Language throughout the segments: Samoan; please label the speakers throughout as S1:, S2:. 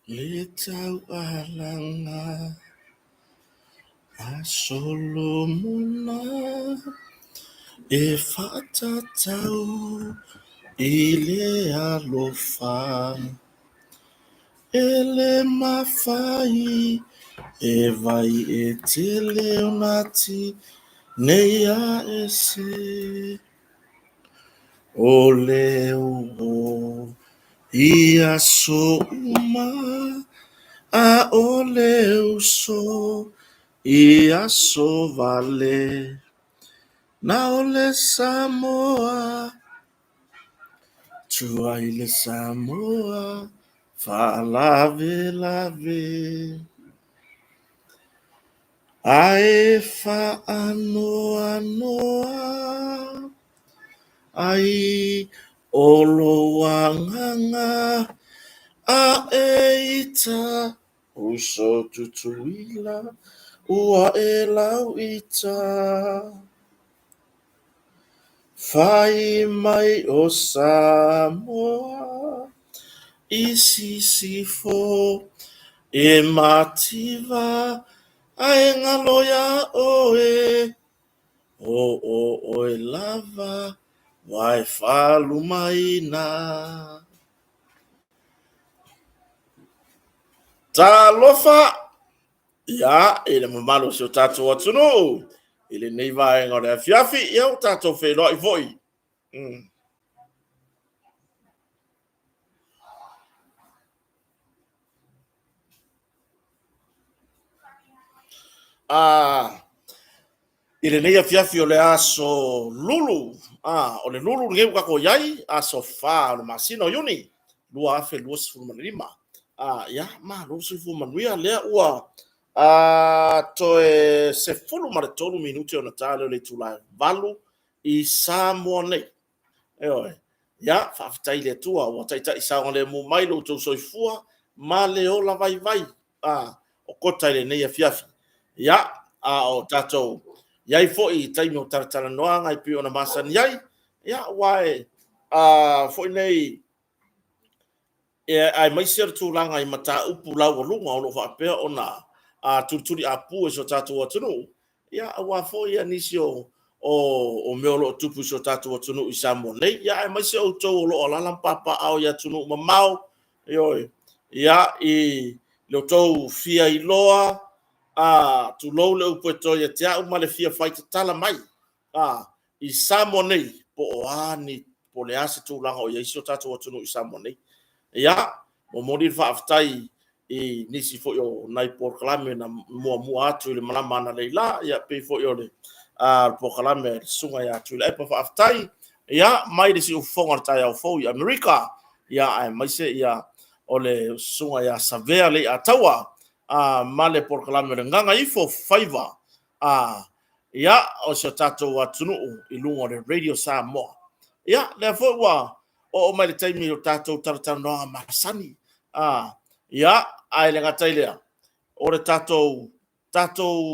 S1: Le taualaga a Solomona e faatatau i le alofa, e le mafai e vai e tele ona tineia ese. O le uo i aso uma, a o le uso i aso vale. Na o le Samoa, tua i le Samoa faalavelave. Ae faanoanoa ai o lou agaga a e ita uso Tutuila ua e lauita. Fai mai o Samoa i sisifo e mativa ae galo iā ʻoe, o ʻoe lava ua e faalumaina. Talofa! Ia, i le mamalu o si o tatou atunuu, i lenei vaega o le afiafi, ia ua tatou feiloai foi. I lenei afiafi o le aso Lulu, o le Lulu lenei ua tatou i ai, aso 4 o le masina o Iuni, 2025. Ia, malo le soifua manuia, lea ua toe 13 minute ona ta lea o le itula e 8 i Samoa nei. Ioe. Ia, faafetai i le Atua ua taitai saogalemu mai lo outou soifua ma le ola vaivai o kota i lenei afiafi. Ia, a o tatou i ai foi i taimi o talatalanoaga e pei ona masani ai, ia, aua e foi nei aemaise o le tulaga i mataupu laualuga o lo o faapea ona tulituliapu e si o tatou atunuu, ia, aua foi ia nisi o mea o lo o tupu i si o tatou atunuu i Samoa nei, ia, aemaise outou o lo o alaala ma papaaao i atunuu mamao, ioe, ia, i lo outou fia iloa, tulou le upu e toe ia te au ma le fia faitatala mai, i Samoa nei, po o a ni, po o le a se tulaga o i ai si o tatou atunuu i Samoa nei. Ia, momoli le faafetai i nisi foi o nai polokalame na muamua atu i le malama analeila, ia pei foi o le polokalame a le Susuga ia Tuilaepa, faafetai. Ia, mai le siufofoga o le taeao fou i Amerika, ia, aemaise ia o le Susuga ia Savea Leiataua, ma le polokalame o le Gagaifo Faiva, ia, o si o tatou atunuu i luga o le Radio Samoa. Ia, lea foi ua oo mai le taimi o tatou talatalanoaga masani. Ia, ae le gata i lea, o le tatou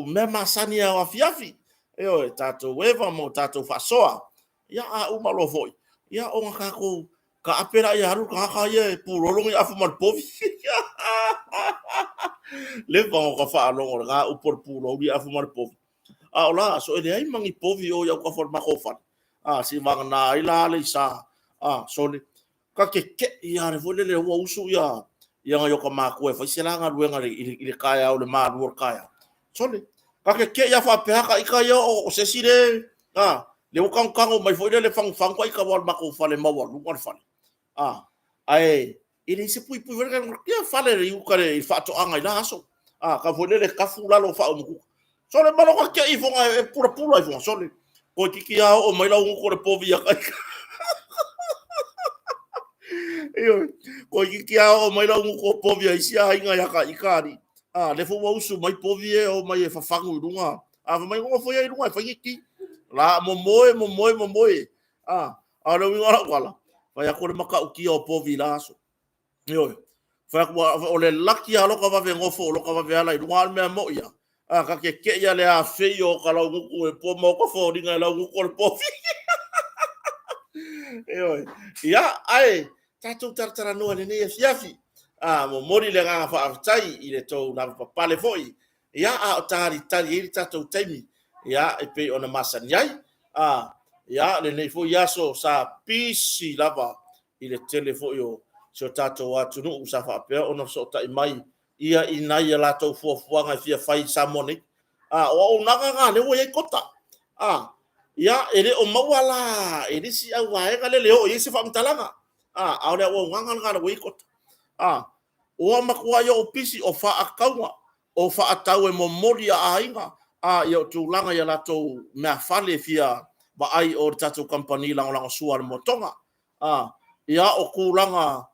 S1: mea masani e aoafiafi, ioe, tatou eva ma o tatou faasoa. Ia, a uma loa foi, ia ona tatou taape lea alu le tagata ia e pulolo ni afu ma le povi. Leva ona ta faalogo i lena upu o le pulou afu ma le povi. A o la aso, e leai ma ni povi o i autafa o le matou fale. Seivagana ai la Aleisa, sole, ta keke'i lava foi lele ua usu ia nai o ta matua e fai se la galuega i le taeao, le malu o le taeao. Sole, ta keke'i lava faapea ta ita ia o se isi le, le ua tanutago mai foi lele fanufanu ta ita aua o le matou fale e maualuga le fale. Ae e leai se puipui foi lele, ia fale i uta i le faatoaga i la aso. Tau foi lele tafu lalo o faaumukuka. Sole ma lota ke'i ifoga e pulapula ifoga, sole. Toeitiiti lava oo mai lau gutu o le povi ia ta ita. Ioe, toeitiiti lava oo mai lau gutu o povi a isi aiga ia ta ita alii. Lea foi ua usu mai povi e o mai e fafagu i luga. Fai mai nofo ia i luga e fai ni ti. La momoe, momoe, momoe. A o le uiga o lau tala, fai atu le matautia o povi i la aso. Ioe, fai atu o le laki lava o lota vave nofo o lota vave ala i luga, a o le mea moni lava, ta keke'i lava le afei o ta laugutu e po ma ota foliga e laugutu o le povi. Ioe, ia, ae tatou talatalanoa i lenei afiafi. A, momoli le agaga faafetai i le tou lavapapale foi, ia, a o talitali ai le tatou taimi, ia, e pei ona masani ai. A, ia, lenei foi aso sa pisi lava i le tele foi o si o tatou atunuu sa faapea ona fesootai mai, ia, i nai a latou fuafuaga e fia fai i Samoa nei. A, o auaunaga na o lea ua i ai quota. A, ia, e le o maua la e le isi auvaega lea e oo i ai se faamatalaga. A, a o le auaunaga lena ua i ai quota. A, ua matuai ou pisi, o faatauga, o faatau e momoli a aiga, a, ia, o tulaga i latou meafale e fia vaai i o i le tatou kamupani lagolagosua a le Moa Toga. Ia, o tulaga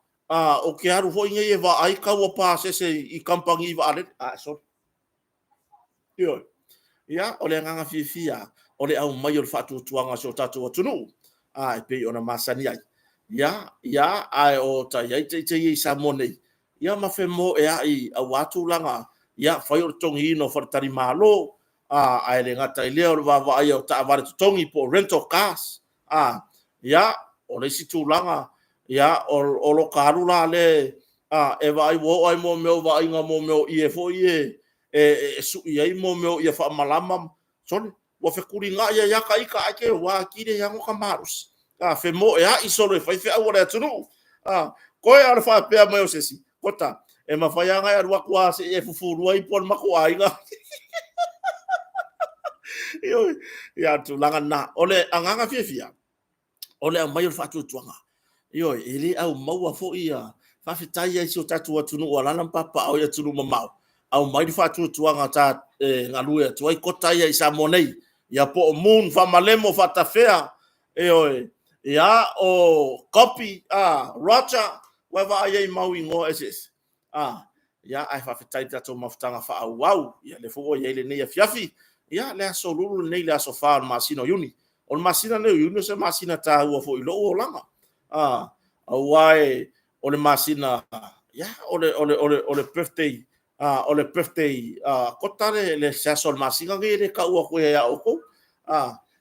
S1: ou te alu foi nei e vaai tau o pasese i kamupani vaalele. Ae sole, ioe. Ia, o le agaga fiafia lava o le aumai o le faatuatuaga o si o tatou atunuu e pei ona masani ai. Ia, ia, ae o ta i ai ita ia i Samoa nei, ia ma femoeai aua tulaga, ia, fai o le totogiina o faletalimalo, ae le gata i lea o le vaavaaia o taavale totogi po o rental cars. Ia, o le isi tulaga, ia, o lota alu la lea e vaai, ua oo lava i mea o vaaiga o ie foi ia e sui ai mea o ie faamalama. Sole, ua fetulinai ai lava ita ae te ua atili ai lava ona ota malosi. Femoeai solo e fai feau a le atunuu. Toe lava o le faapea mai o se isi, Kota, e mafai lava ona e alu atu lava se i e fufulua ipu a le matou aiga. Ioe, ia o le tulaga lena. O le agaga fiafia, o le aumai o le faatuatuaga. Ioe, e le aumaua foi ia... Faafetai lava i si o tatou atunuu o alaala ma papaaao i atunuu mamao, aumai le faatuatuaga ta te galue atu ai Kota ia i Samoa nei. Ia po o Moon Famalemo Faatafea, ioe, ia, o Kopi Roger, ua e vaai ai i mau igoa eseese? Ia, ae faafetai i le tatou mafutaga faaauau. Ia lea foi ua i ai lenei afiafi. Ia, le Aso Lulu lenei le aso 4 o le masina o Iuni. O le masina lenei o Iuni o se masina taua foi i lou olaga, aua o le masina, ia, o le birthday, o le birthday Kota se aso o le masina lenei e le tau atu ia outou.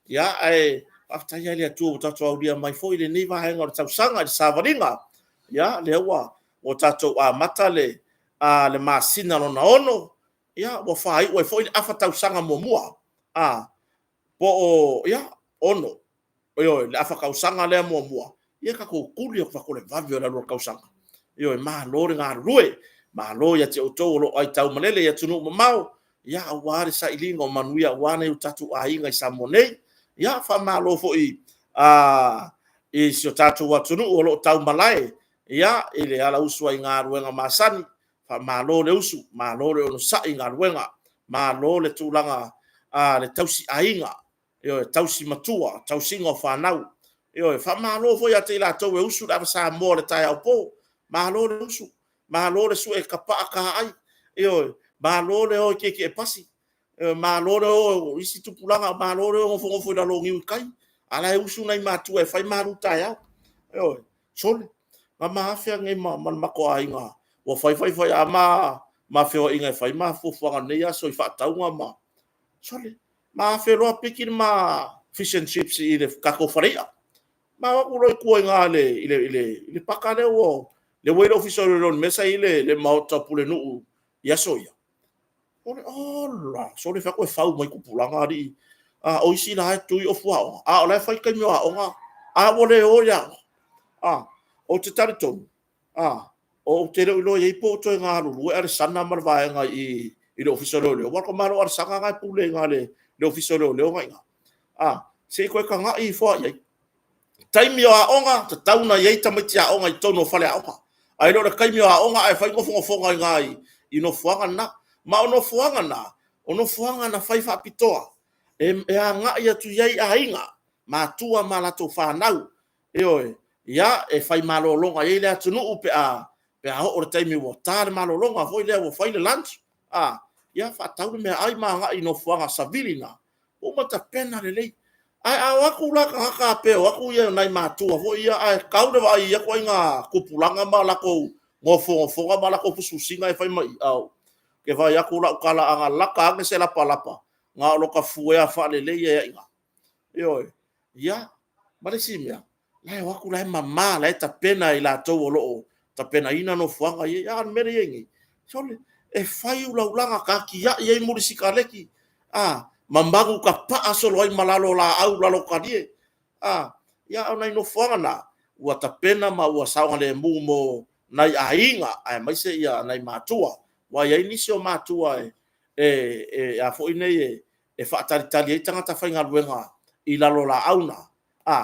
S1: Ia, ae faafetai lava i le Atua ua tatou aulia mai foi lenei vaega o le tausaga i le savaliga. Ia, lea ua tatou amata le masina lona 6, ia ua faaiu ai foi le afa tausaga muamua, po o, ia, 6, ioe, le afa tausaga lea muamua. Ia tatou tuli atu faapea o le vave o le alu o le tausaga. Ioe, malo le galulue, malo ia te outou o lo o aitaumalele i atunuu mamao, ia aua le sailiga o manuia aua nai o tatou aiga i Samoa nei. Ia faamalo foi i si o tatou atunuu o lo o taumalae, ia, i le alausu ai i galuega masani. Faamalo le usu, malo le onosai i galuega, malo le tulaga i le tausi aiga, ioe, tausi matua, tausiga o fanau. Ioe, faamalo foi ia te i latou e usu le ava Samoa i le taeao po, malo le usu, malo le sue tapaa taai, ioe, malo le o e tietie pasi, malo le o, o isi tupulaga, malo le o nofonofo i lalo o niu i tai, a o la e usu nai matua e fai malutaeao. Ioe. Sole, na ma afe nei ma le matou aiga, ua fai fai fai lava ma feoaiga e fai ma fuafuaga o lenei aso i faatauga ma... Sole, ma afe loa piki le ma fish and chips i le tatou fale i'a. Ma o atu loa i tua i ina i le paka lea ua i ai le Ofisa o Leoleo i le mea sa i ai le maota o Pulenuu i aso ia. Ola, sole, fai atu e fau mai tupulaga alii. A o isi la e tui o fuaoga, a o la e fai taimi o aoga, a ua le o i aoga. Ou te talitonu, ou te le o iloa i ai po o toe galulue Alesana ma le vaega i le Ofisa o Leoleo, aua o le tamaloa Alesana lena e pule i le Ofisa o Leoleo lena e i ina. Se i toe tagai ifo lava i ai. Taimi o aoga, e tatau ona i ai tamaiti aoga i totonu o faleaoga. Ae le o le taimi o aoga ae fai nofonofoga i ina i nofoaga na. Ma o nofoaga na, o nofoaga na fai faapitoa e agai atu i ai aiga, matua ma latou fanau. Ioe. Ia, e fai malologa i ai le atunuu pe a oo i le taimi ua ta le malologa foi lea ua fai le lunch, ia faatau le meaai ma agai i nofoaga savili na ua uma ona tapena lelei. Ae a o atu la tagata pe o atu nai matua foi ia ae tau le vaai i ia ituaiga tupulaga ma latou nofonofoga ma latou fusifusiga e fai mai i i, ou te fai atu lau tala, ana lata ane se lapalapa, na o lota fuea faalelei ai lava i ina. Ioe. Ia, ma le isi mea, o la e o atu o la e mama, o la e tapena e i latou o lo o tapenaina nofoaga ia. A o le mea lea e i ai nei, sole, e fai ulaulaga, tatiai ai muli sikaleki, mamagu tapaa solo ai ma lalo o laau, lalo o talie. A, ia a o nai nofoaga na, ua tapena ma ua saogalemu mo nai aiga aemaise nai matua. Aua e i ai nisi o matua e a foi nei e faatalitali ai tagata faigaluega i lalo o laau na,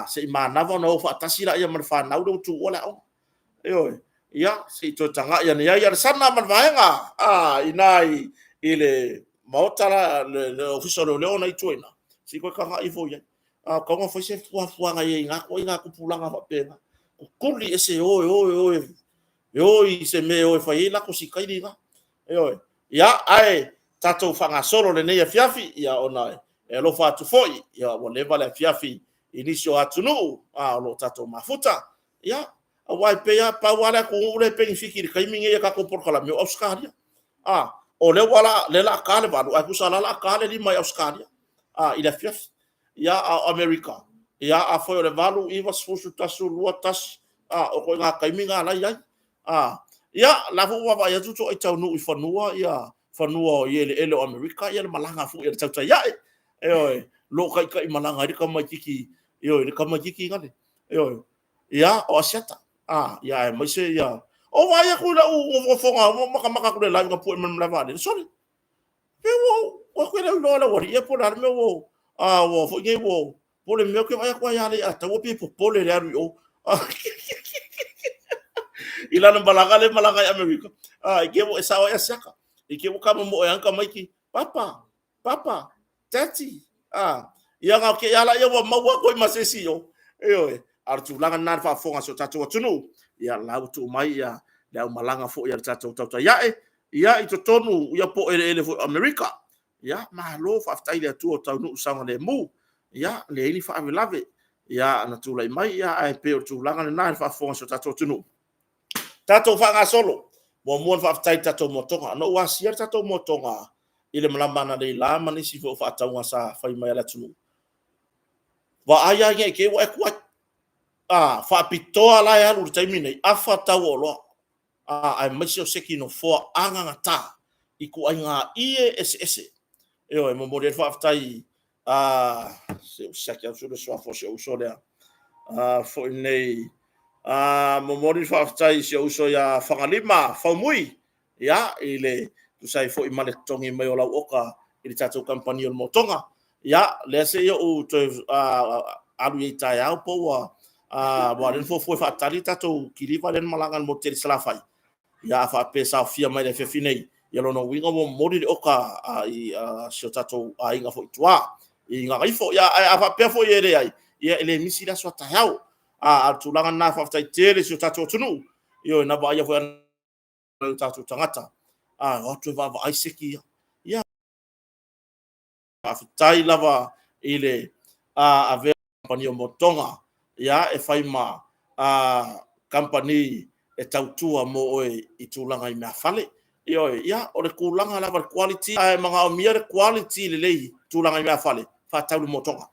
S1: se i manava ona o faatasi lea ma le fanau lea ua tuua le aoga. Ioe. Ia, se i toe tagai ane i ai. Alesana ma le vaega i ina i le Maota lea, le Ofisa o Leoleo na e i tua i ina, se i toe tagai ifo i ai. E tatau ona fai se fuafuaga i ai i na ituaiga tupulaga faapena, tutuli ese e o e o i se mea e o e fai ai latou sitaili na. Ioe. Ia, ae tatou faagasolo i lenei afiafi, ona e alofa atu foi ua leva le afiafi i nisi o atunuu o lo o tatou mafuta. Ia, aua e pei lava, pau lava le atunuu lea e penefiti i le taimi lenei i a tatou polokalame, o Ausetalia. O lea o le a ta le 8:00 ae tusa o la e o le a ta le 5:00 i Ausetalia i le afiafi. A o Amerika, ia afai o le 8:00, 9:00, 10:00, 11:00, 12:00, 1:00, o ituaiga taimi na o la e i ai. Ia, o la foi ua vaavaai atu ua toai taunuu i fanua fanua i eleele o Amerika le malaga foi a le tautai ae. Ioe, o lo o taitaimalaga ai le tamaitiiti, ioe, le tamaitiiti lale. Ioe. Ia, o Asiata, aemaise ia... Ou vaai atu i lou nofonofoga ou matamata atu i le live na pue mai le malaevaalele, sole, se ua ou ou te le o iloa e le aualii ia po o le a le mea ua foi nei ua... po o le mea ou te vaai atu lava ia Leiataua pei e popole i le alu i o. I lana malaga lea e malaga ai i Amerika, i te i ua e sao ai Asiata. I te i ua tamomoe ane tamaiti, Papa, Papa, Daddy, ia ona te i lava lea ua maua atu ai ma se isi i o. Ioe, a o le tulaga lena i le faafofoga a si o tatou atunuu, ia o la ua tuu mai le aumalaga foi a le tatou tautai ae, ia i totonu po o eleele foi o Amerika. Ia, malo faafetai i le Atua ua taunuu saogalemu, ia leai ni faalavelave na tulai mai, ae pei o le tulaga lena i le faafofoga a si o tatou atunuu. Tatou faagasolo. Muamua ona faafetai i le tatou motoga. Na ou asia le tatou motoga i le malama analeila ma nisi foi o faatauga sa fai mai a le atunuu. Vaai lava ne i te i ua e tuai. A faapitoa la e alu i le taimi lenei, afa tau o oloa, aemaise o seki nofoa agagata i ituaiga ie eseese. Ioe, e momoli ai le faafetai a se i ou siaki atu le suafa o si ou uso lea. Foi nei, momoli le faafetai i si ou uso ia Fagalima Faumui, ia, i le tusa ai foi ma le totogi mai o lau oka i le tatou kamupani o le Motoga. Ia, lea se i ou toe alu i ai taeao po ua aua o lea na fuafua e faatali le tatou kiliva lea na malaga i le motu tele i Salafai. Ia a faapea e saofia mai i le afiafi nei, ia lona uiga ua momoli le oka i si o tatou aiga foi i tua i Gagaifo. Ia ae a faapea foi e leai, ia e le misi le aso a taeao. A o le tulaga lena, faafetai tele i si o tatou atunuu, ioe, na vaaia foi e o tatou tagata, o atu e vaavaai seki ia. Ia, faafetai lava i le avea kamupani o Motoga, ia, e fai ma kamupani e tautua mo oe i tulaga i meafale. Ioe, ia, o le tulaga lava i le quality, ae manaomia le quality lelei i tulaga i meafale, faatau i le Motoga.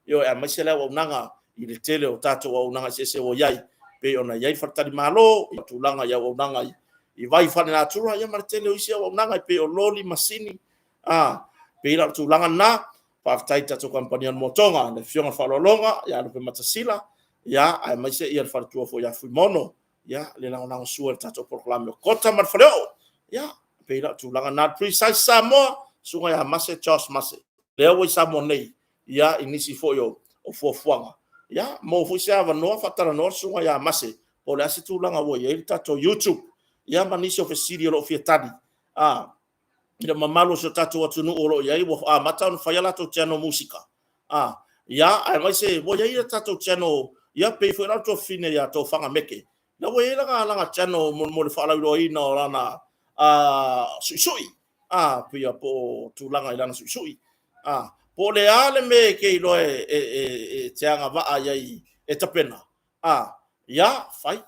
S1: Ioe, aemaise le auaunaga i le tele o tatou auaunaga eseese ua i ai, pei ona i ai faletalimalo, tulaga i auaunaga i vai faalenatura, ia ma le tele o isi auaunaga e pei o loli, masini, pei la o le tulaga lena. Faafetai i le tatou kamupani o le Motoga, le Afioga i le Faaaloaloga ia Lupematasila, ia, aemaise le faletua foi ia Fuimaono, ia, le lagolagosua i le tatou polokalame o Kota ma le Faleoo. Ia, pei la o le tulaga lena. Precise Samoa, Susuga ia Mase Charles Mase, lea ua i Samoa nei, ia, i nisi foi o fuafuaga. Ia, maua foi se avanoa faatalanoa le susuga ia Mase po o le a se tulaga ua i ai le tatou YouTube, ia ma nisi o fesili o lo o fia tali. I le mamalu o si o tatou atunuu o lo o i ai, ua amata ona fai a latou channel musika. Ia, aemaise ua i ai a tatou channel, ia pei foi la o le tuafafine ia Tofaga Meke, la ua i ai lana channel mo le faalauiloaina o lana suisui, pei po o tulaga i lana suisui. Po o le a le mea e te iloa e te agavaa i ai e tapena, ia, fai.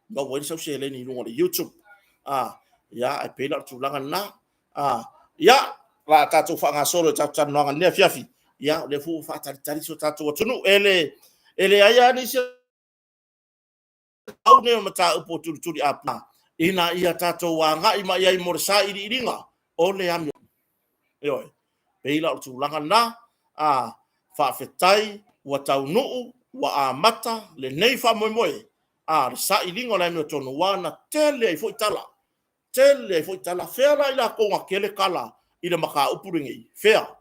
S1: Maua ai sau seleni i luga o le YouTube. Ia, ae pei la o le tulaga lena. Ia, o le a tatou faagasolo i tatou talanoaga i lenei afiafi. Ia, o lea foi ua faatalitali si o tatou atunuu. E leai lava nisi Pau nei o mataupu o tulituli āpua ina ia tatou agai mai ai mo le sailiiliga o le amio. Ioe, pei la o le tulaga lena, a, faafetai ua taunuu, ua amata lenei faamoemoe, a, le sailiga o le amiotonu, aua na tele ai foi tala, tele ai foi tala. Fea la i latou na tele tala i le mataupu lenei? Fea?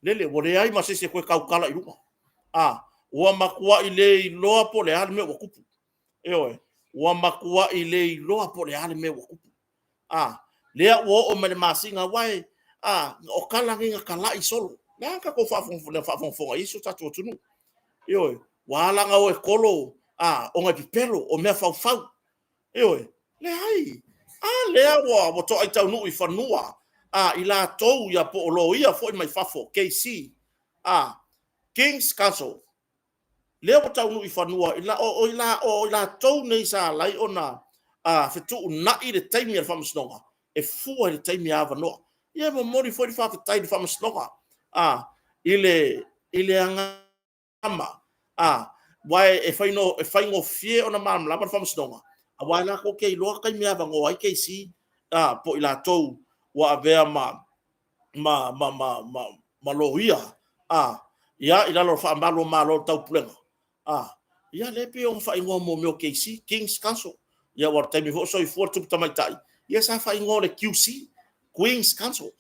S1: Lele, ua leai ma se isi e toe tautala i luga. A, ua matuai le iloa po o le a le mea ua tupu. Ioe, ua matuai le iloa po o le a le mea ua tupu. A, lea ua oo mai le masina, aua e, a, o tala nei na talai solo. O le a le tatou faafogafoga i ai si o tatou atunuu? Ioe, ua ala ona o e tolo, a, ona e pepelo, o mea faufau. Ioe, leai. A lea ua toai taunuu i fanua a i latou ia po o loia foi mai fafo, KC, a, King's Counsel, lea ua taunuu i fanua, o i latou nei sa ala ai ona fetuunai le taimi a le Faamasinoga e fua i le taimi avanoa. Ia e momoli foi le faafetai i le Faamasinoga i le agama, aua e faigofie ona malamalama le Faamasinoga, aua latou te iloa taimi e avanoa ai KC po o i latou ua avea ma loia ia, i lalo o le faamalu o Malo o le Taupulega. Ia lea e pei ona faaigoa mo mea o KC, King's Counsel. Ia aua o le taimi foi o soifua le Tupu Tamaitai, ia sa faaigoa o le QC, Queen's Counsel.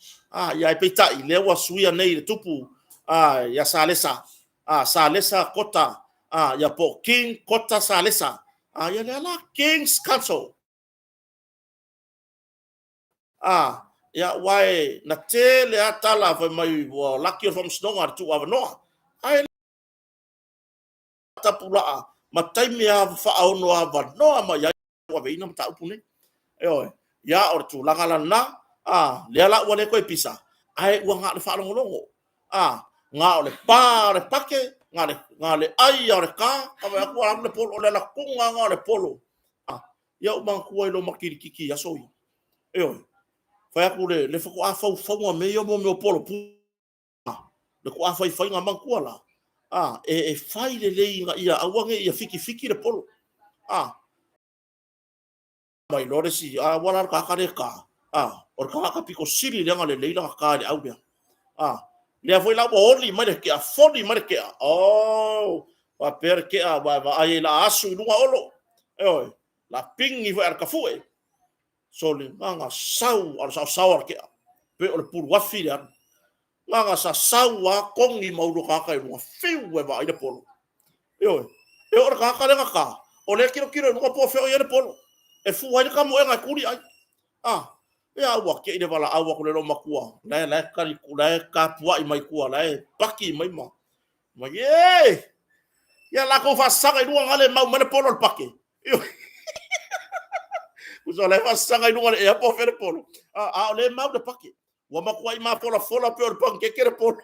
S1: Ia ae peitai, lea ua suia nei i le Tupu ia Salesa, Salesa Kota, ia po o King Kota Salesa. Ia lea la, King's Counsel. Ia, aua na tele lava tala fai mai ua laki le Faamasinoga i le tuuavanoa. Ae tapulaa ma taimi faaono avanoa mai ai ua aveina mataupu nei. Ioe. Ia, o le tulaga la lena, lea la ua le toe pisa, ae ua na o le faalogologo. Na o le pa o le pake, na o le ai o le ka, ta vaai atu ua alu le polo, o le alu atu lava lena o le polo. Ia ou manatua i lou makilikiti i aso ia. Ioe. Fai atu le faatoa faufauga o mea ia o mea o polo pu, le toa faifaiga. Manatua la, e fai lelei ina ia aua ne i fitifiti le polo. Mai loa le isi, a ua la le tagata lea e ta, o le tagata pito sili lea ona lelei lana ta i le au lea. Lea foi la ua oli mai le kea, foli mai le kea. Oh, faapea le kea, aua e vaai ai la asu i luga Olo. Ioe, la pigi foi a le tafue. Sole, na sau a o le saosao a le kea. Pei o le puluafi le alu. Na sasau lava togi ma ulu o tagata i luga, fiu e vaai le polo. Ioe, e oo le tagata lea na ta, o lea e tilotilo i luga po o fea o i ai le polo. E fua ai le tamoega e tuli ai. Ah, ia ua te i le valaau atu le loomatua, la e tali, la e tapuai mai tua, la e paki mai ma, ma e! Ia latou faasaga i luga na le mau mai le polo o le pake. Uso la e faasaga i luga le ea po o fea le polo. A o le mau le pake. Ua matuai mafolafola pei o le panikeke le polo.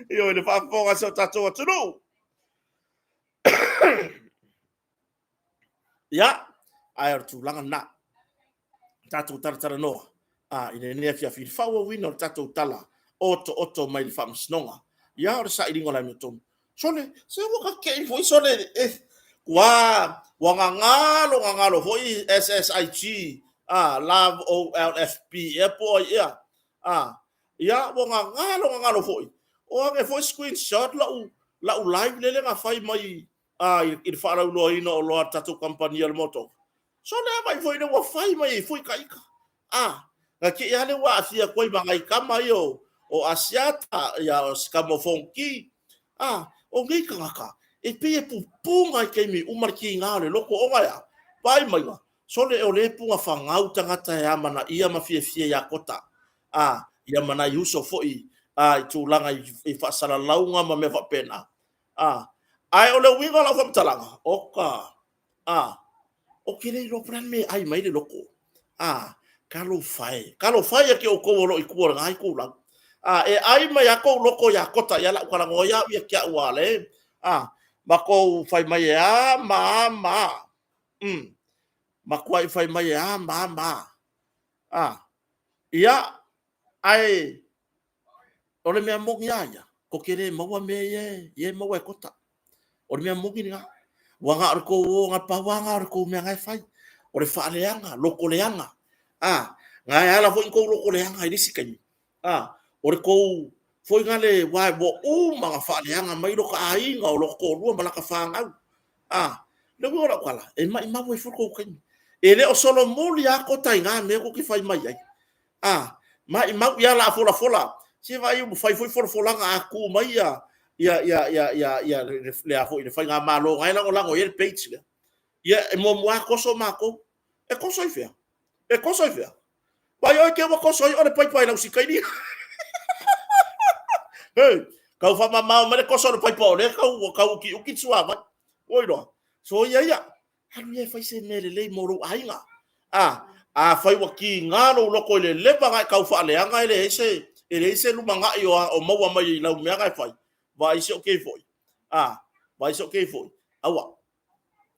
S1: Ioe, le faafofoga a si o tatou atunuu. Ia, ae o le tulaga lena. Tatou talatalanoa i lenei afiafi i le faaauauina o le tatou tala otooto mai le Faamasinoga. Ia, o le sailiga o le amiotonu. Sole, se ua ta foi sole, eh, ua, ua gagalo gagalo foi SSIG, Love OLFP, ea po o ai ea. Ia, ua gagalo gagalo foi. O age foi screenshot lau, lau live lele na fai mai i le faalauiloaina o oloa a le tatou kamupani o le moto. Sole a vai foi le ua fai mai ai foi ta ita. Na te i lava lea ua aafia atu ai ma nai tama ia o Asiata, ia o si tama o Fonoti. O nei tagata, e pei e pupuga i taimi uma le tiga o le loto ona e a? Vaai maiga, sole o lea e puga fagau tagata e amanaia ma fiafia ia Kota. Ia ma nai uso foi i tulaga i faasalalauga ma mea faapena. Ae o le uiga o lau faamatalaga, oka, ou te le iloa po o le a le mea e ai mai le loto. Talofa e, talofa e ia te outou o lo o i tua o lena itulau. E ai mai lava kou loto ia Kota, ia o le a ou talanoa ai au ia te au a le, ma kou fai mai e a ma a ma a. Matuai fai mai e a ma a ma a. Ia, ae o le mea moni lava ia, tou te le maua mea ia e maua e Kota. O le mea moni lena. Ua na o le tou o na pau lava na o le tou mea na e fai. O le faaleaga, loto leaga. A, na e ala foi na tou loto leaga i le isi taimi. A, o le tou foi na le, ua uma ona faaleaga mai lota aiga, o lota toalua ma lata fanau. A, le uiga o lau tala, e maumau ai foi le tou taimi. E le o solomuli lava Kota i na mea tou te fai mai ai. A, maumau, ia o le a folafola, se vaai ua fai foi folafolaga a tu mai ia le Faigamalo na e lagolago i ai le page lea, ia e muamua lava toso matou. E toso i fea? E toso i fea? Vaai oe te i ua toso ai oe i le paipa i lau sikaini. Hei, tau faamamao mai le toso o le paipa o lea e tau utiuti le suavai. Ua iloa? Soia ia, alu ia e fai se mea lelei mo lou aiga. A, afai ua tiga lou loto i le leva ona e tau faaleaga e leai se, e leai se lumanai o maua mai i lau mea na e fai, vaai se okay foi. A, vaai se okay foi. Aua,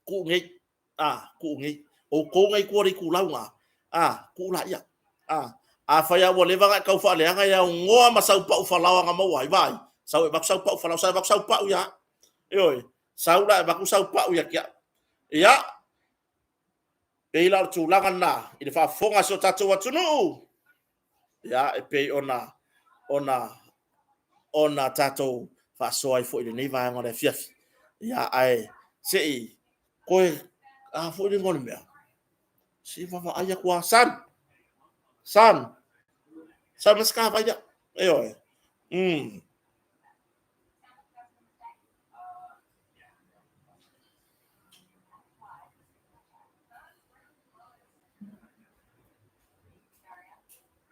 S1: tuu nei, a, tuu nei. Outou na i tua o le itulau lena, a, tuu laia. A, afai lava ua leva ona e tau faaleaga, e aunoa ma sau pau falaoa na maua ai, vaai, sau e avatu sau pau falaoa, sau e avatu sau pau ia au. Ioe, sau la e avatu sau pau ia te au. Ia, pei la o le tulaga lena i le faafofoga a si o tatou atunuu, ia, e pei ona, ona, ona tatou faasoa ai foi i lenei vaega o le afiafi. Ia, ae se i toe, a foi le igoa o le mea? Se i vaavaai atu lava. Son, son, sau mai se ta vai lea. Ioe.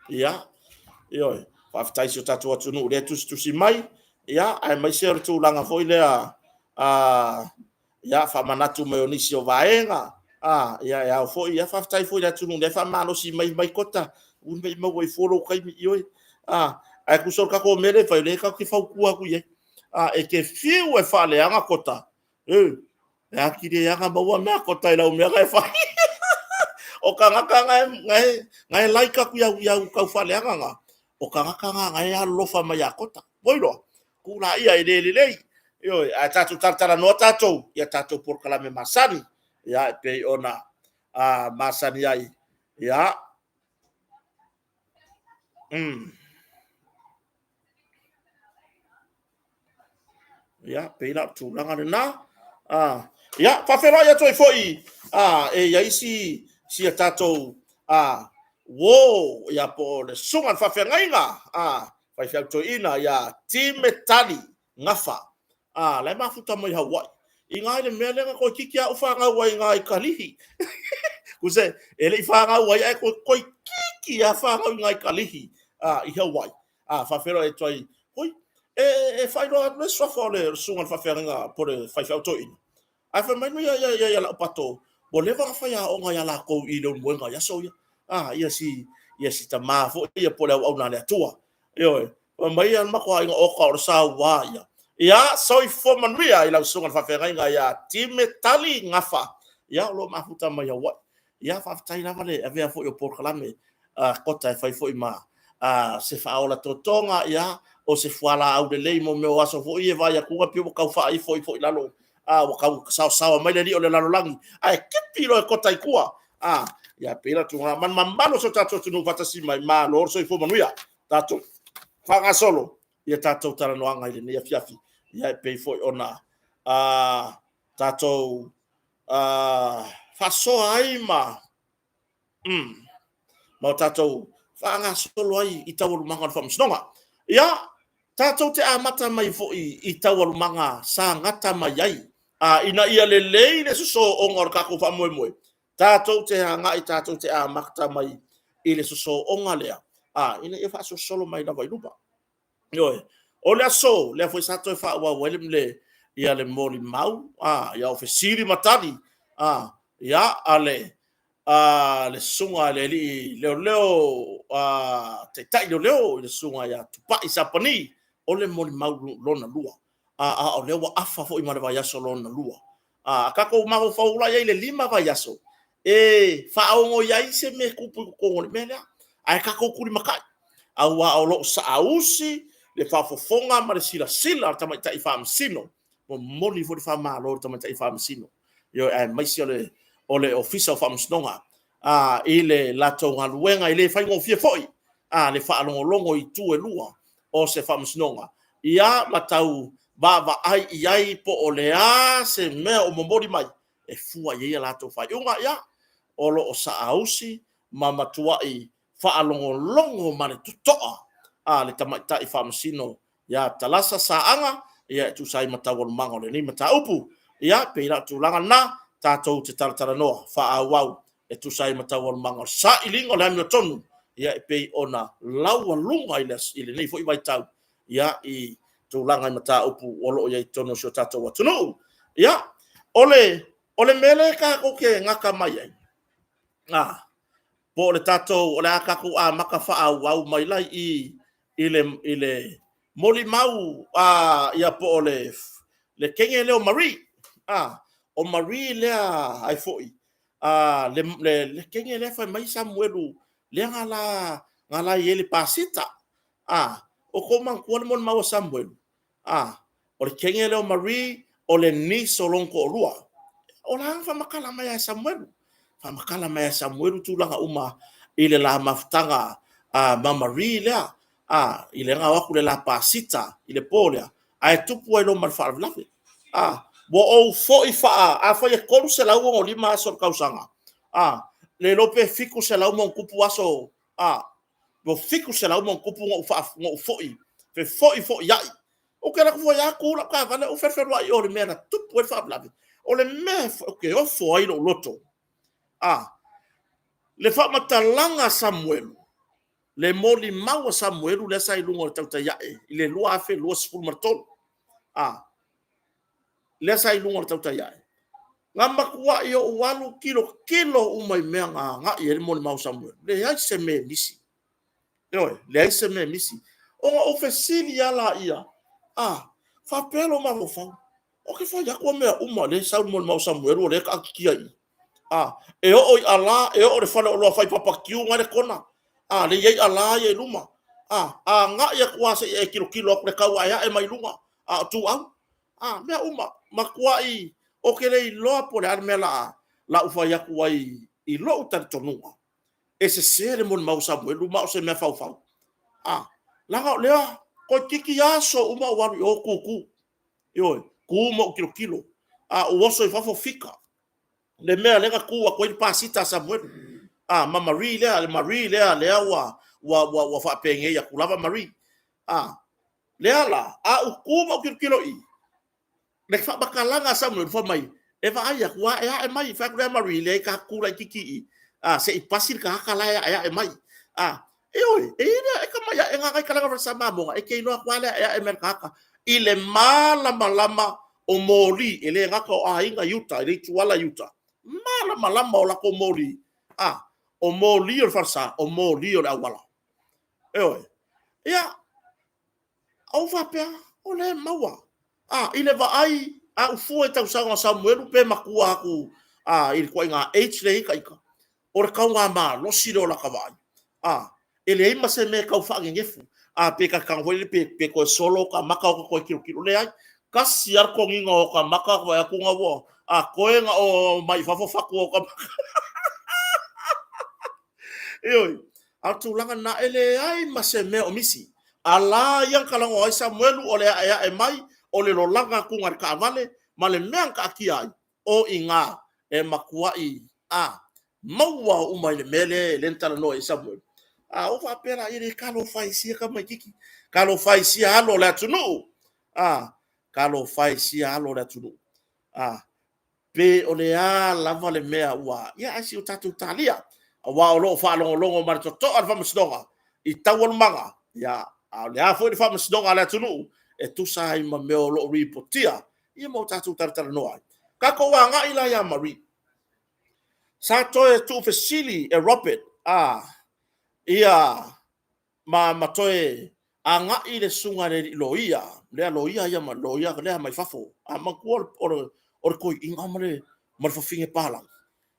S1: Ia, ioe, faafetai i si o tatou atunuu o lea e tusitusi mai, ia, aemaise o le tulaga foi lea, a, ia, faamanatu mai o nisi o vaega, a, ia, e ao foi, ia, faafetai foi i le atunuu o lea e faamalosi mai mai Kota, aua ne i maua ai fua lou taimi, ioe, a, ae tusa o le tatou mea lea e fai, o lea tatou te fautua atu i ai. A, e te fiu e faaleaga Kota, e, e atili ai lava ona maua mea a Kota i lau mea na e fai. O tagata na e, na e like atu i au tau faaleaga na, o tagata na na e alolofa mai ia Kota. Ua iloa? Tuu laia e le lelei. Ioe, ae tatou talatalanoa tatou i a tatou polokalame masani, ia, e pei ona a, masani ai. Ia. Ia, pei la o le tulaga lena. Ah, ia, faafeiloai atu ai foi ah, e i ai si, si a tatou ah, uo, ia po o le susuga i le faafeagaiga, ah, faifeau toeaina ia Time Tali Gafa. Ah, la e mafuta mai Hawaii. I ngā i le mea lea na toeitiiti lava ou fanau ai i ngā i Kalihi. Kuse, e le i fanau ai, ae toeitiiti lava fanau i ngā i Kalihi, ah, i Hawaii. Ah, faafeiloai atu ai, hoi, e, e faailoa atu le suafa o le susuga i le faafeagaiga po o le faifeau toeaina. Ae fai mai ia, ia, ia, ia Laupato, ua leva ona faiaoga ia latou i Leulumoega i aso ia. Ah, ia si, ia si tamā foi ia po o le auauna a le Atua. Ioe, fai mai ia le matou aiga oka o le saua ia. Ia, soifua manuia i lau susuga i le faafeagaiga ia Time Tali Gafa. Ia, o lo o mafuta mai Hawaii. Ia, faafetai lava le avea foi o polokalame a Kota e fai foi ma a, se faaola totoga, ia, o se fualaau lelei mo mea o aso foi ia e vaai atu pei ua tau faaifo ifo i lalo, a, ua tau saosaoa mai le alii o le lalolagi, ae kipi loa e Kota i tua. A, ia, pei la tulaga ma le mamalu o si o tatou atunuu faatasi mai, malo le soifua manuia. Tatou faagasolo ia tatou talanoaga i lenei afiafi, ia, e pei foi ona a, tatou a, faasoa ai ma ma o tatou faagasolo ai i taualumaga o le faamasinoga. Ia, tatou te amata mai foi i taualumaga sa gata mai ai, a, ina ia lelei le sosooga o le tatou faamoemoe, tatou te agai, tatou te amata mai i le sosooga lea, a, ina ia faasolosolo mai lava i luma. Ioe. O le aso, lea foi sa toe faaauau ai le, ia le molimau, a, ia o fesili ma tali, a, ia, a le, a, le susuga i le alii leoleo, a, taitai leoleo i le susuga ia Tupai Sapani, o le molimau lona lua. A, a o lea ua afa foi ma le vaiaso lona lua. A tatou mafaufau la i ai i le 5 vaiaso, e faaogo i ai se mea e tupu i totonu o le mea lea. Ae tatou tulimatai, aua o lo o saausi le faafofoga ma le silasila a le tamaitai faamasino. Momoli foi le faamalo i le tamaitai faamasino. Ioe, aemaise o le o le Ofisa o Faamasinoga a i le latou galuega e le faigofie foi a le faalogologo i itu e lua o se faamasinoga, ia ma tau vaavaai i ai po o le a se mea o momoli mai e fua i ai a latou faaiuga. Ia, o lo o saausi ma matuai faalogologo ma le totoa a le tamaitai faamasino ia Talasa Saaga ia e tusa ai ma taualumaga o lenei mataupu. Ia, pei la o tulaga na tatou te talatalanoa faaauau e tusa ai ma taualumaga o le sailiga o le amiotonu ia e pei ona laualuga i lenei foi vaitau ia i tulaga i mataupu o lo o i ai i totonu o si o tatou atunuu. Ia, o le mea lea tatou te gata mai ai, po o le tatou, o le a tatou amata faaauau mai la i i i le molimau a ia po o le teine lea o Marie. A, o Marie lea ai foi a le teine lea fai mai Samuelu lea na la i ai i le pasita. A, o tou manatua le molimau a Samuelu? A, o le teine lea o Marie, o le niece o lona toalua. O la na faamatala mai lava e Samuelu, faamatala mai lava e Samuelu tulaga uma i le la mafutaga a ma Marie lea, a, i le na o atu i le la pasita i le po lea, ae tupu ai loa ma le faalavelave. A, ua ou foi faa, afai e 365 aso o le tausaga, a, le iloa pe 700+ aso, a, ua 700+ ona ou foi, fefoifoiai. Ou te alu atu foi lava tu lau taavale ou felupeluai i o i le mea na tupu ai le faalavelave. O le mea ou te ofo ai lou loto, a, le faamatalaga a Samuelu, le molimau a Samuelu lea sa i luga o le tautai ae i le 2023, a, lea sa i luga o le tautai ae, na matuai ou alu tilotilo uma i mea na agai i ai le molimau a Samuelu, leai se mea e misi. Ioe, leai se mea e misi. Ona ou fesili lava lea, a faapea lou mafaufau, ou te fai atu o mea uma o lea e sau i le molimau a Samuelu o lea e taatitia i i. A, e oo i ala, e oo i le faleoloa fai papakiu na e i le kona, a, lea e i ai ala ia i luma. A agai atu lava se i e tilotilo atu i le tau aeae mai luga, a o ituau. A, mea uma, matuai ou te le iloa po o le a le mea o le a ou fai atu ai i lou talitonuga, e sese le molimau a Samuelu ma o se mea faufau. A, leaga o lea toeitiiti aso uma ou alu i o tutu, ioe, tu ma ou tilotilo. A ou oso i fafo fika le mea lea na tu atu ai le pasita a Samuelu, a, ma Marie lea, le Marie lea ua faapenei atu lava Marie. A, lea la, a ou tu ma ou tilotilo i i, le faamatalaga a Samuelu, fai mai, e vaai atu ua aeae mai. Fai atu lea Marie, leai ta tutu laitiiti i i, se i pasi le tagata la e aeae mai. A, ioe, e i ai le tamai aega lena i talaane o le falesa mamoga, e te iloa atu lava le aeae mai o le tagata i le malamalama o moli, e le gata o aiga i uta i le ituala i uta, malamalama o latou moli, a, o moli o le falesa, o moli o le auala. Ioe. Ia, ou faapea, o lea e maua. A, i le vaai, a ou fua i tausaga o Samuelu pe matua atu i le ituaiga age lea e i ai ita, o le tauga malosi lea o lata vaai. A, e leai ma se mea e tau faanenefu, a, pe ta te tago foi lele pe toe solo ota maka ota toe tilotilo, leai. Tasi lava le toniga o ota maka vaai atu ua, a, toe na o mai fafo fatu o ota maka. Ioe, a o le tulaga lena, e leai ma se mea o misi. A la ia na talanoa ai Samuelu o le aeae mai, o le lolaga atu o le taavale, ma le mea na taatia ai, o i ina e matuai a maua uma i le mea lea na talanoa i ai Samuelu. A ou faapea la, e talofa e i sia tamaititi, talofa e i sia alo o le atunuu, a, talofa e i sia alo o le atunuu. A, pe o le a lava le mea ua, ia ae se i o tatou talia, aua o lo o faalogologo ma le totoa le Faamasinoga i taualumaga, ia, a o le a foi le faamasinoga a le atunuu e tusa ai ma mea o lo o lipotia, ia ma o tatou talatalanoa ai. Tatou agai la ia Marie. Sa toe tuufesili e Robert a ia ma toe agai le susuga i le alii loia, lea loia ia ma loia lea mai fafo. A manatua o le toeaina ma le fafine palagi.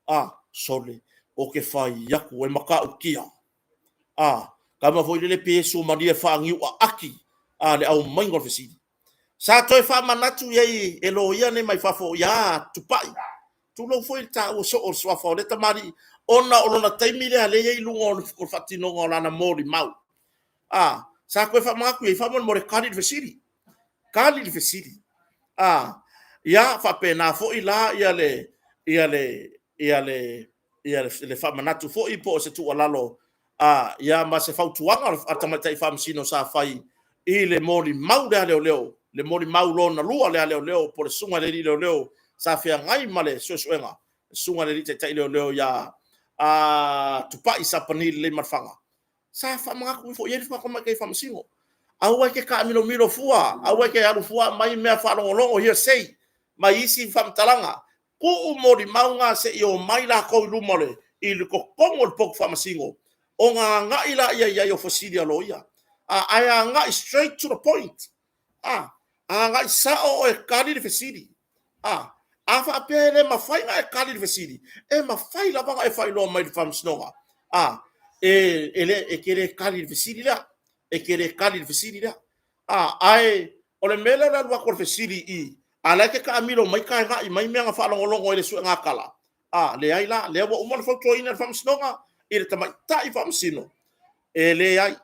S1: A, sole, ou te fai atu e matautia. A, tama foi lele pei e suamalie faaniuaati a le aumaiga o le fesili. Sa toe faamanatu i ai e loia nei mai fafo ia Tupai. Tulou foi le taua soo o le suafa o lea tamalii ona o lona taimi lea lea e i ai i luga o le faatinoga o lana molimau. A, sa toe faamanatu i ai faamolemole tali le fesili. Tali le fesili. A, ia faapena foi la ia le ia le ia le ia le faamanatu foi po o se tuualalo a ia ma se fautuaga a le tamaitai faamasino sa fai i le molimau lea a leoleo, le molimau lona lua lea a leoleo po o le susuga i le alii leoleo sa feagai ma le suesuega, le susuga i le alii taitai leoleo ia Tupai Sapani Leleimalefana, sa faamanatu ifo i ai le tamaitai faamasino. Aua e te taamilomilo fua, aua e te alu fua aumai mea faalogologo, hearsay mai isi faamatalaga. Tuu molimau na se i omai latou i luma i totonu o le potu faamasino ona agai lea i ai o fesili a loia. Ae agai straight to the point. Agai sao oe e tali le fesili. A faapea e le mafai ona e tali i le fesili, e mafai lava ona e faailoa mai i le faamasinoga, e te le tali i le fesili lea, e te le tali i le fesili lea. Ae o le mea lea o le alu atu o le fesili i i, a o la e te taamilo mai taena'i mai mea na faalogologo i le suega tala, leai la, lea ua uma ona fautuaina e le Faamasinoga i le tamaitai Faamasino, e leai.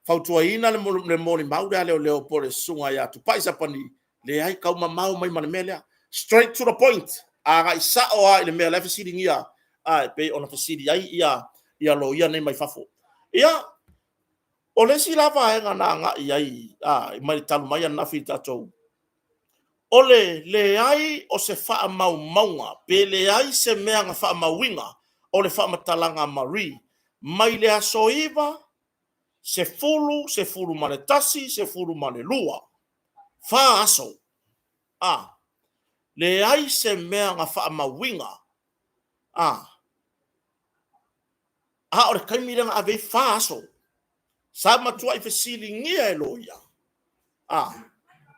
S1: Fautuaina le molimau lea a leoleo po o le susuga ia Tupai Sapani, leai, taumamao mai ma le mea lea. Straight to the point, agai sao lava i le mea la e fesiligia e pei ona fesili ai ia loia nei mai fafo. Ia, o le isi la vaega na agai i ai mai le talu mai ananafi i le tatou, o le leai o se faamaumauga pe leai se mea na faamauina o le faamatalaga a Marie mai le aso 9, 10, 11, 12, fa aso. A, leai se mea na faamauina. A, a o le taimi lea na ave ai fa aso. Sa matuai fesiligia e loia, a,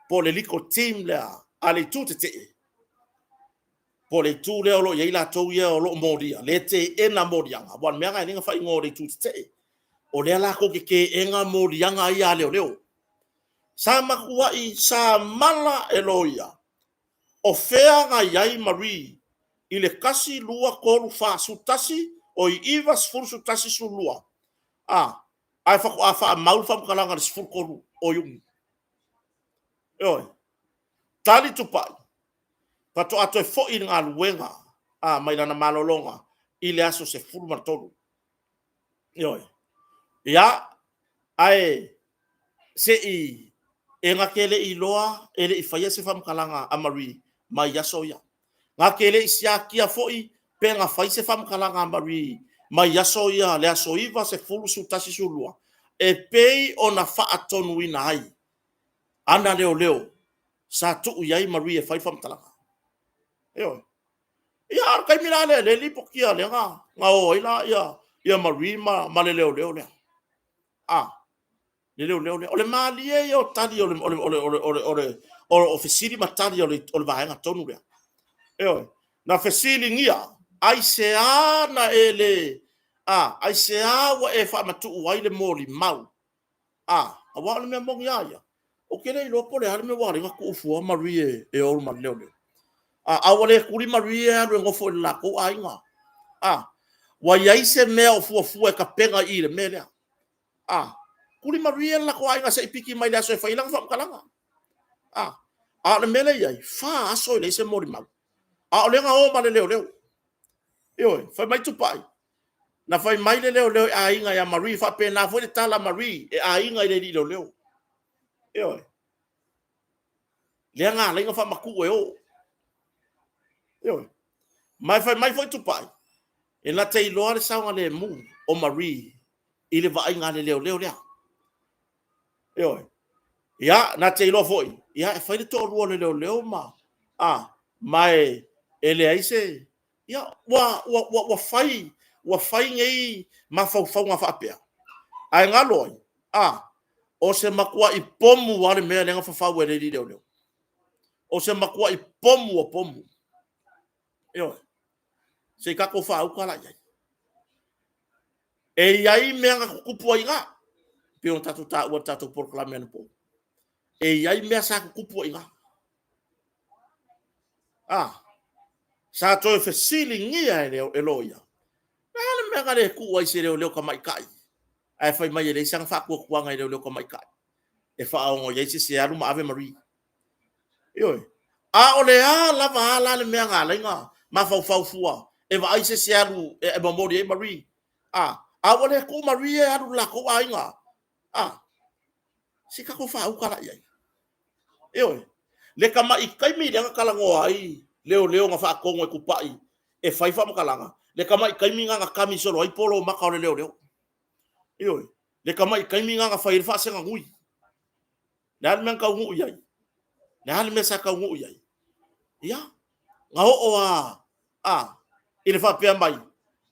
S1: po o le legal team lea a le itu tetee, po o le itu lea o lo o i ai latou ia o lo o molia, lea e teena moliaga, aua o le mea lena e ala ai ona faaigoa o le itu tetee, o lea latou te teena moliaga ia a leoleo. Sa matuai samala e loia, o fea na i ai Marie i le 1, 2, 3, 4, 11, oi, 9, 10, 11, 12, a, ae faatoa faamau le faamatalaga i le 13 o Iuni. Ioe. Tali Tupai, faatoa toe foi i le galuega mai lana malologa i le aso 13. Ioe. Ia, ae se i e na te le i iloa e le i faia se faamatalaga a Marie mai aso ia. Na te le i siakia foi pe na fai se faamatalaga a Marie mai aso ia, le aso 9, 10, 11, 12, e pei ona faatonuina ai ana leoleo sa tuu i ai Marie e fai le faamatalaga. Ioe. Ia, a o le taimi la lea, lea e lipotia lea na o ai la ia Marie ma le leoleo lea. A, le leoleo lea. O le malie ia o tali o le, o le, o le, o le, o le, o le, o fesili ma tali o le vaega tonu lea. Ioe. Na fesiligia, aisea na e le, a, aisea ua e faamatuu ai le molimau? A, aua o le mea moni lava ia, ou te le iloa po o le a le mea ua ala ai ona tuu fua Marie e o ma le leoleo. A, a ua le tuli Marie e alu e nofo i le latou aiga. A, ua i ai se mea o fuafua e tapena i i le mea lea. A, tuli Marie le latou aiga se i piki mai le aso e fai ai lana faamatalaga. A, a o le mea lea e i ai, fa aso e leai se molimau. A o lea na o ma le leoleo. Ioe, fai mai Tupai, na fai mai le leoleo e aiga ia Marie, faapena foi le tala a Marie e aiga i le alii leoleo. Ioe. Lea na ala ai ona faamatuu e o. Ioe. Ma e fai mai foi Tupai, e na te iloa le saogalemu o Marie i le vaaiga a le leoleo lea. Ioe. Ia, na te iloa foi, ia e fai le toalua o le leoleo ma, a, ma e, e leai se, ia, ua, ua, ua, ua fai, ua fai nei mafaufauga faapea. Ae galo ai, a, o se matuai pomu lava le mea lea na fafau e le alii leoleo. O se matuai pomu o pomu. Ioe. Se i tatou faauta la i ai. E i ai mea na tutupu ai i ina, pei ona tatou taua i le tatou polokalame anapo. E i ai mea sa tutupu ai i ina. A, Sa toe fesiligia e loia, Le a le mea na le tuu ai se leoleo tamaitai? Ae fai mai e leai sana faatuatuaga i leoleo tamaitai e faaono i ai se isi e alu ma ave Marie. Ioe. A o le a lava a la le mea na ala ai ona mafaufau fua e vaai se isi e alu e momoli ai Marie. A, a ua le tuu Marie e alu i le latou aiga. A, se i tatou faauta la i ai. Ioe. Le tamai taimi lea na talanoa ai leoleo na faatonu e Tupai e fai faamatalaga, le tamai taimi lena na kami solo ai polo maka o le leoleo. Ioe. Le tamai taimi lena na fai ai le faasega nui. Le a le mea na taunuu i ai? Le a le mea sa taunuu i ai? Ia, na oo a, a, i le faapea mai,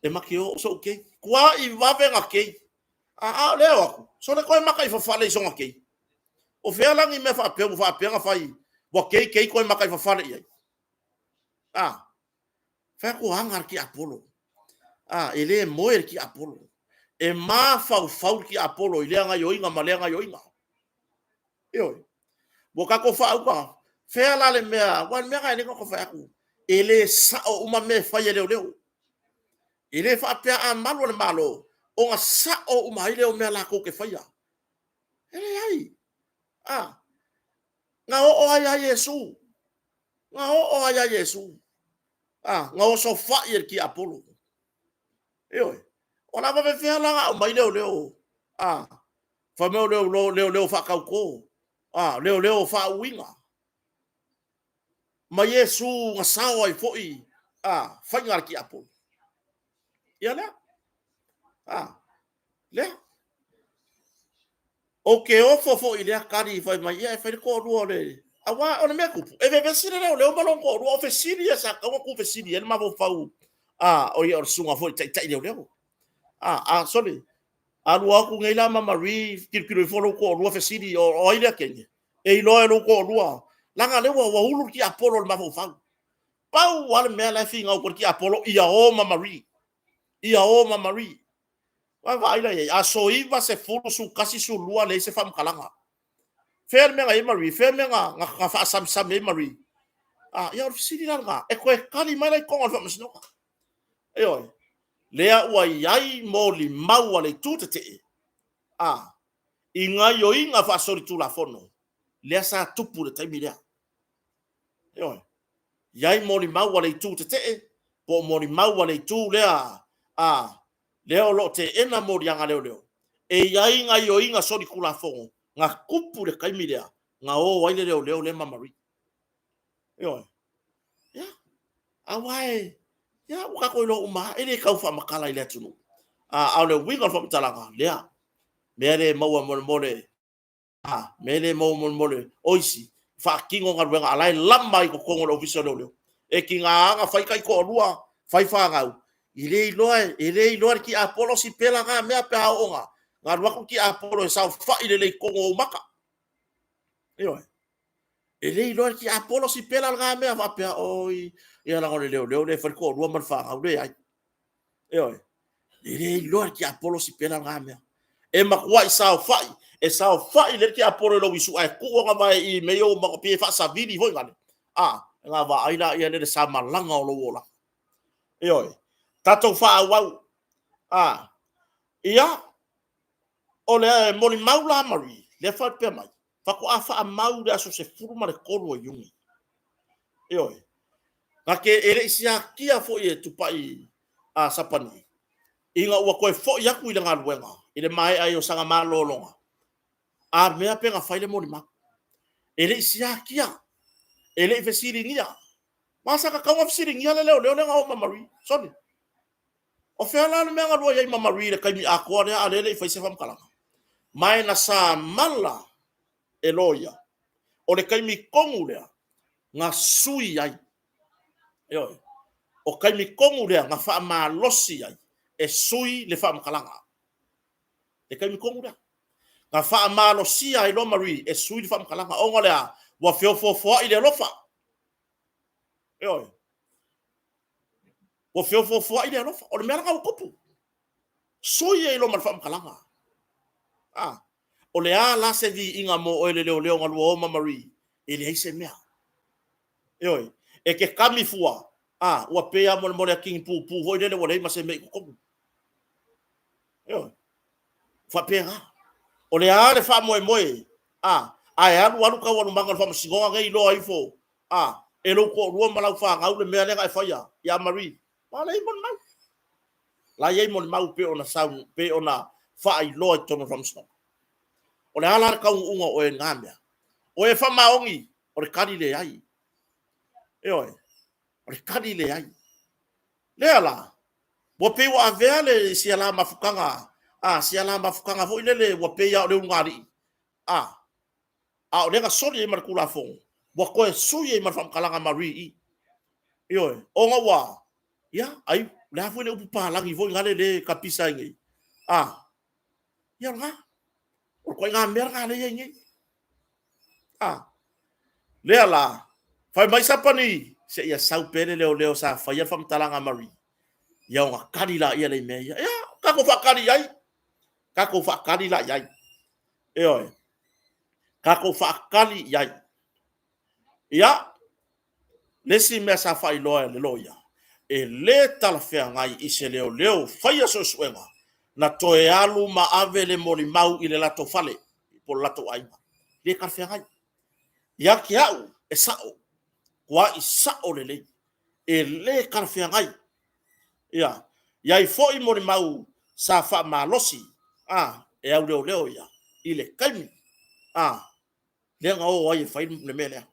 S1: e ma te o sou kei. Tuai vave na kei. A, a o lea o atu, sole toe maka i fafale i sona kei. O fea la ni mea faapea ua faapea na fai, ua kei kei toe maka i fafale i ai? A, fai atu aga le tiapolo. A, e le moe le tiapolo. E mafaufau le tiapolo i lea gaioiga ma lea gaioiga. Ioe. Ua tatou faauta, fea la le mea, aua o le mea lena e ala ai ona fai atu, e le sao uma mea e fai e leoleo. E le faapea a malu a le Malo, ona sao uma ai lea o mea latou te faia. E leai. A, na oo lava ia Iesu, na oo lava ia Iesu, a, na osofai e le tiapolo. Ioe. O le a faapefea la ona aumai leoleo, a, fai mai o leoleo faatauto, a, leoleo faauuina. Ma Iesu na sao ai foi a, faiga a le tiapolo. Ia lea. A, lea. Ou te ofo foi i lea tali fai mai, ia e fai le toalua o le... Aua o le mea tupu, e vevesi le leoleo ma lona toalua. O fesili ia sa tatau ona tuufesili ai le mafaufau a, o ia o le susuga foi i le taitai leoleo. A, a, sole, alu atu nei la ma Marie tilotilo ifo lou toalua fesili, o ai lea teine? E iloa e lou toalua, leaga lea ua ulu le tiapolo i le mafaufau. Pau lava le mea la e finau atu ai le tiapolo, ia o ma Marie. Ia o ma Marie. Vaavaai la i ai, aso 9, 10, 11, 12 leai se faamatalaga. Fea le mea na i ai Marie? Fea le mea na faasamasami ai Marie? Ah, ia o le fesili la lena, e toe tali mai la i totonu o le faamasinoga. Ioe, lea ua i ai molimau a le itu tetee, ah, i gaioiga faasolitulafono, lea sa tupu i le taimi lea. Ioe, i ai molimau a le itu tetee, po o molimau a le itu lea, ah, lea o lo o teena moliaga leoleo, e i ai gaioiga solitulafono na tupu i le taimi lea na o ai le leoleo lea ma Marie. Ioe. Ia, aua e, ia, ua tatou iloa uma lava, e le tau faamatala i le atunuu. A, a o le uiga o le faamatalaga, lea, mea le maua molemole A, mea le maua molemole o isi, faatino galuega a la e lama i totonu o le Ofisa o Leoleo. E tiga ona fai taitoalua, fai fanau, e le iloa, e le iloa e le tiapolo si pela na mea pe a oo na, na alu atu le tiapolo e saofai lelei i totonu o ou maka. Ioe. E le iloa e le tiapolo si pela lena mea faapea, oi, ia leaga o le leoleo lea e fai le toalua ma le fanau. Leai. Ioe. E le iloa le tiapolo si pela lena mea. E matuai saofai, e saofai le tiapolo i lou isu ae tuu ona vae i mea ia ua pei e faasavili foi nale. A, na vaai la ia le sa malaga o lou olaga. Ioe. Tatou faaauau. A, ia, o le molimau la Marie, lea faapea mai, faatoa faamau i le aso 13 o Iuni. Ioe. Na te e le i siakia foi e Tupai a Sapani ina ua toe foi atu i le galuega i le maea ai o sana malologa, a mea pe na fai le molimau. E le i siakia, e le i fesiligia. Ma sa tatau ona fesiligia le leoleo lea na o ma Marie. Sorry. O fea la le mea na lua i ai ma Marie i le taimi atoa lea a o lea e le i fai se faamatalaga? Ma e na samala e loia. O le taimi tonu lea na sui ai. Ioe. O taimi tonu lea na faamalosi ai e sui le faamatalaga. Le taimi tonu lea. Na faamalosia ai loa Marie e sui le faamatalaga ona o le a? Ua feofoofoai le alofa. Ioe. Ua feofoofoai le alofa. O le mea lena ua tupu. Sui ai loa ma le faamatalaga. A, o le a la se viiga mo oe le leoleo na lua o ma Marie? E leai se mea. Ioe, e te kami fua. A, ua pei lava molemole a kinipūpū foi lele ua leai ma se mea i totonu. Ioe. Faapena. O le a le faamoemoe, a, ae alu alu taualumaga o le faamasinoga nei iloa ifo, a, e lou toalua ma lau fanau le mea lea na e faia ia Marie. Ma leai molimau. La i ai molimau pei ona sau, pei ona faailoa i totonu o le faamasinoga. O le a la le taunuuga o oe i lena mea? O e faamaoni, o le tali leai. Ioe, o le tali leai. Lea la, ua pei ua avea le sia la mafutaga, a, sia la mafutaga foi lele ua pei lava o le ulugalii, a, a o lea na soli ai ma le Tulafono, ua toe sui ai ma le faamatalaga a Marie i i. Ioe, ona ua, ia, ai, o le a foi le upu palagi foi nale lea e tapisa ai nei? A, ia o lena, o le ituaiga mea lena lea e i ai nei. A, lea la, fai mai Sapani, seia sau pea le leoleo sa faia le faamatalaga a Marie, ia ona tali laia lea i mea ia. Ia, tatou faatali i ai, tatou faatali la i ai. Ioe, tatou faatali i ai. Ia, le isi mea sa faailoa e le loia, e le talafeagai i se leoleo faia suesuega na toe alu ma ave le molimau i le latou fale po o le latou aiga. E le talafeagai. Ia te au, e sao, tuai sao lelei. E le talafeagai. Ia, i ai foi molimau sa faamalosi a e au leoleo ia i le taimi a lea na o ai e fai le mea lea.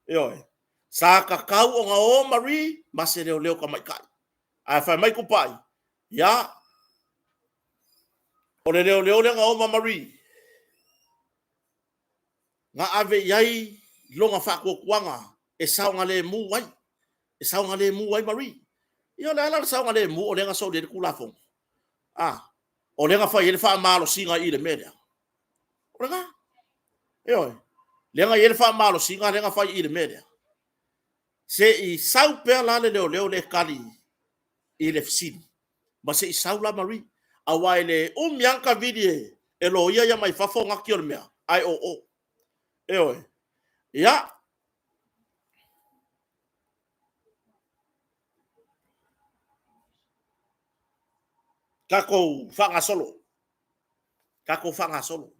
S1: Ioe. Sa tatau ona o Marie ma se leoleo tamaitai. Ae fai mai Tupai, ia, o le leoleo lea na o ma Marie, na ave i ai lona faatuatuaga e saogalemu ai, e saogalemu ai Marie. Ia o le a la le saogalemu o lea na soli ai le Tulafono? A, o lea na fai ai le faamalosiga i le mea lea. O lena. Ioe. Lea na i ai le faamalosiga lea na fai i le mea lea. Se i sau pea la le leoleo lea e tali i le fesili, ma se i sau la Marie. Aua e le umi lava ona tavili e loia ia mai fafo nati o le mea, ae o o. Ioe. Ia, tatou faagasolo. Tatou faagasolo.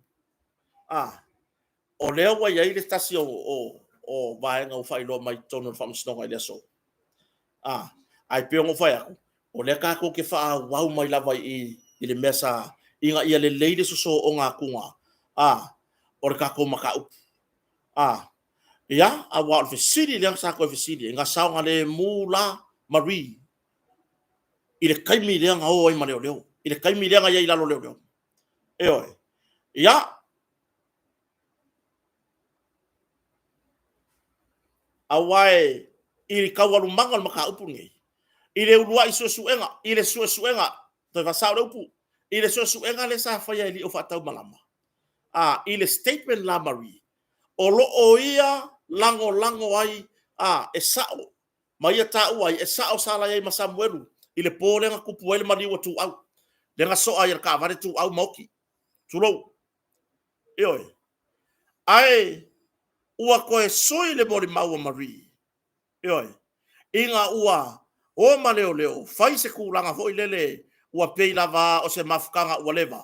S1: A, o lea ua i ai le tasi o vaega ua faailoa mai i totonu o le Faamasinoga i le aso. A, ae pei ona ou fai atu, o lea tatou te faaauau mai lava i i le mea sa, ina ia lelei le sosooga atuga, a, o le tatou mataupu. A, ia, aua o le fesili lea sa toe fesili ai, na saogalemu la Marie i le taimi lea na o ai ma leoleo, i le taimi lea na i ai i lalo o leoleo. Ioe. Ia, aua i le taualumaga o le mataupu lenei, i le uluai suesuega, i le suesuega, toe faasao le upu, i le suesuega lea sa faia e alii o faataumalama, a, i le statement la a Marie, o lo o ia lagolago ai, a, e sao ma ia taua ai, e sao sa la i ai ma Samuelu i le po lea na tupu ai le maliu a Tuau, lea na soa ai e le taavale Tuau ma oti, tulou. Ioe. Ae ua toe sui le molimau a Marie, ioe, ina ua o ma leoleo fai se tulaga foi lele ua pei lava o se mafutaga ua leva,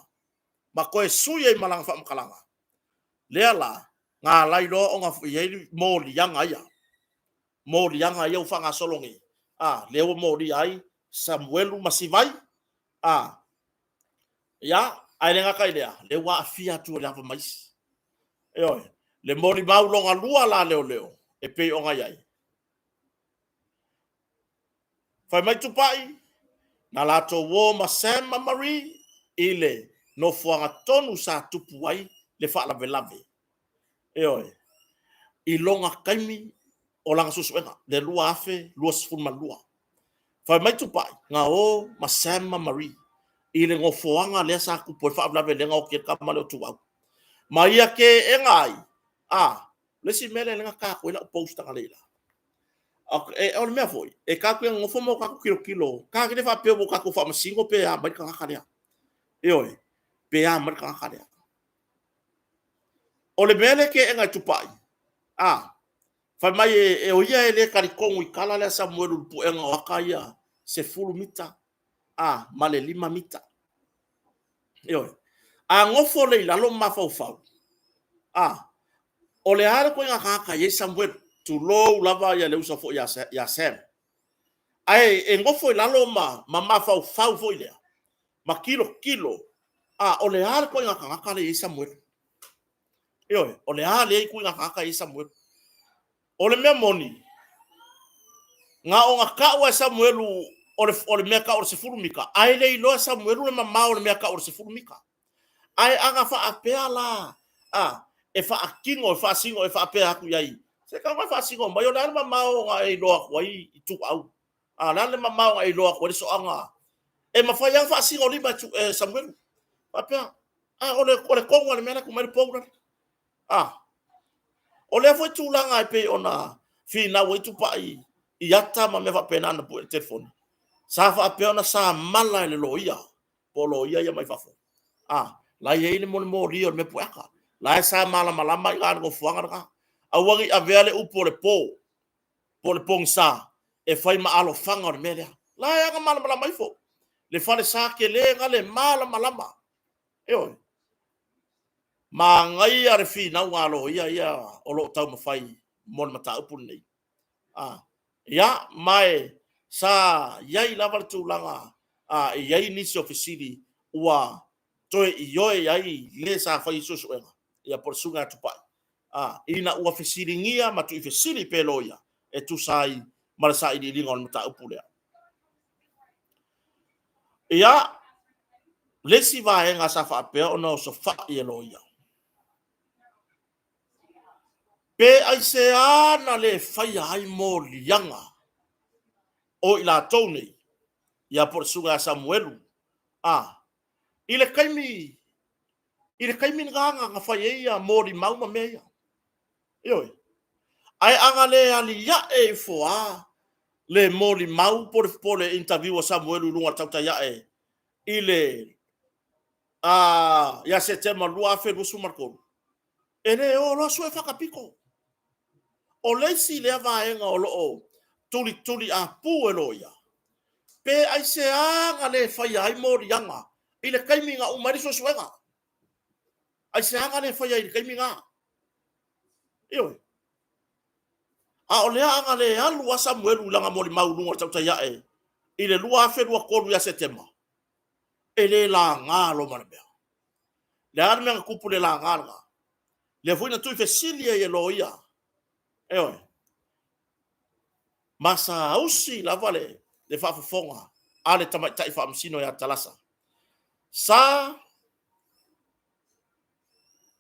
S1: ma toe sui ai ma lana faamatalaga. Lea la, na ala ai loa ona i ai moliaga ia. Moliaga ia ua faagasolo nei, a, lea ua molia ai Samuelu ma Sivai, a, ia, ae le gata i lea, lea ua aafia atu lava ma isi. Ioe, le molimau lona lua la leoleo e pei ona i ai. Fai mai Tupai, na latou o ma Sam ma Marie i le nofoaga tonu sa tupu ai le faalavelave. Ioe, i lona taimi o lana suesuega, le 2022. Fai mai Tupai, na o ma Sam ma Marie i le nofoaga lea sa tupu ai le faalavelave lea na oti ai le tama lea o Tuau. Ma ia teena ai, a, le isi mea lea na ta atu ai lau post analeila. O le mea foi, e tatou te nonofo ma o tatou tilotilo, tatou te le faapea ua tatou faamasino pe a mai le tagata lea. Ioe, pe a mai le tagata lea. O le mea lea e teena e Tupai, a, Fai mai e o ia e le talitonu i tala lea a Samuelu i le puega o ata ia 10 mita a ma le 5 mita. Ioe. A nofo lea i lalo ma mafaufau, a, o le a le ituaiga tagata e i ai Samuelu, tulou lava ia le uso foi ia Sam. Ae e nofo i lalo ma mafaufau foi lea, ma tilotilo, a, o le a le ituaiga tagata lea e i ai Samuelu. Ioe, o le a lea ituaiga tagata e i ai Samuelu. O le mea moni, na ona tau lava e Samuelu o le mea e tau o le 10 mita, ae le iloa e Samuelu le mamao o le mea e tau o le 10 mita. Ae ana faapea la, a, e faatino, e faasino, e faapea atu i ai, se tago e faasino mai, o le a le mamao na e iloa atu ai Ituau? A o le a le mamao na e iloa atu ai le soaga? E mafai lava ona faasino lima e Samuelu. Faapea, a, o le tonu lava o le mea la e tuu mai le pou lale. A, o lea foi tulaga e pei ona finau ai Tupai i ata ma mea faapena na pue i le telefoni, sa faapea ona sa mala e le loia, po o loia ia mai fafo. A, la e i ai le moli o le mea pueata. La e sa malamalama i ina i le nofoaga lena. Aua ne i avea le upu o le po, po o le pogisa e fai ma alofaga o le mea lea. La e aga malamalama ifo le falesa tele lena le malamalama. Ioe. Manaia le finauga a loia ia o lo o taumafai mo le mataupu lenei. A, ia, ma e sa i ai lava le tulaga e i ai nisi o fesili ua toe ioe ai le sa faia suesuega, ia po o le susuga ia Tupai, ina ua fesiligia ma tuufaasili pea e loia e tusa ai ma le sailiiliga o le mataupu lea. Ia, le isi vaega sa faapea ona osofai e loia, pe aisea na le faia ai moliaga o i latou nei, ia po o le susuga ia Samuelu, a, i le taimi i le taimi lena na fai ai molimau ma mea ia. Ioe. Ae a na le aliae ifo lava le molimau po o le interview a Samuelu i luga o le tautai ae i le ia Setema 2023, e le o loa sue faatapito. O le isi lea vaega o lo o tulituliapu e loia, pe aisea na le faia ai moliaga i le taimi na uma ai le suesuega? Aisea na le faia ai i le taimi lena? Ioe. A o lea a na le alu lava Samuelu i lana molimau i luga o le tautai ae i le 2023 ia Setema, e le laga loa ma le mea. Le a le mea na tupu i le laga lena? Lea foi na tuufesili ai e loia, ioe, ma saausi lava le faafofoga a le tamaitai faamasino ia Talasa. Sa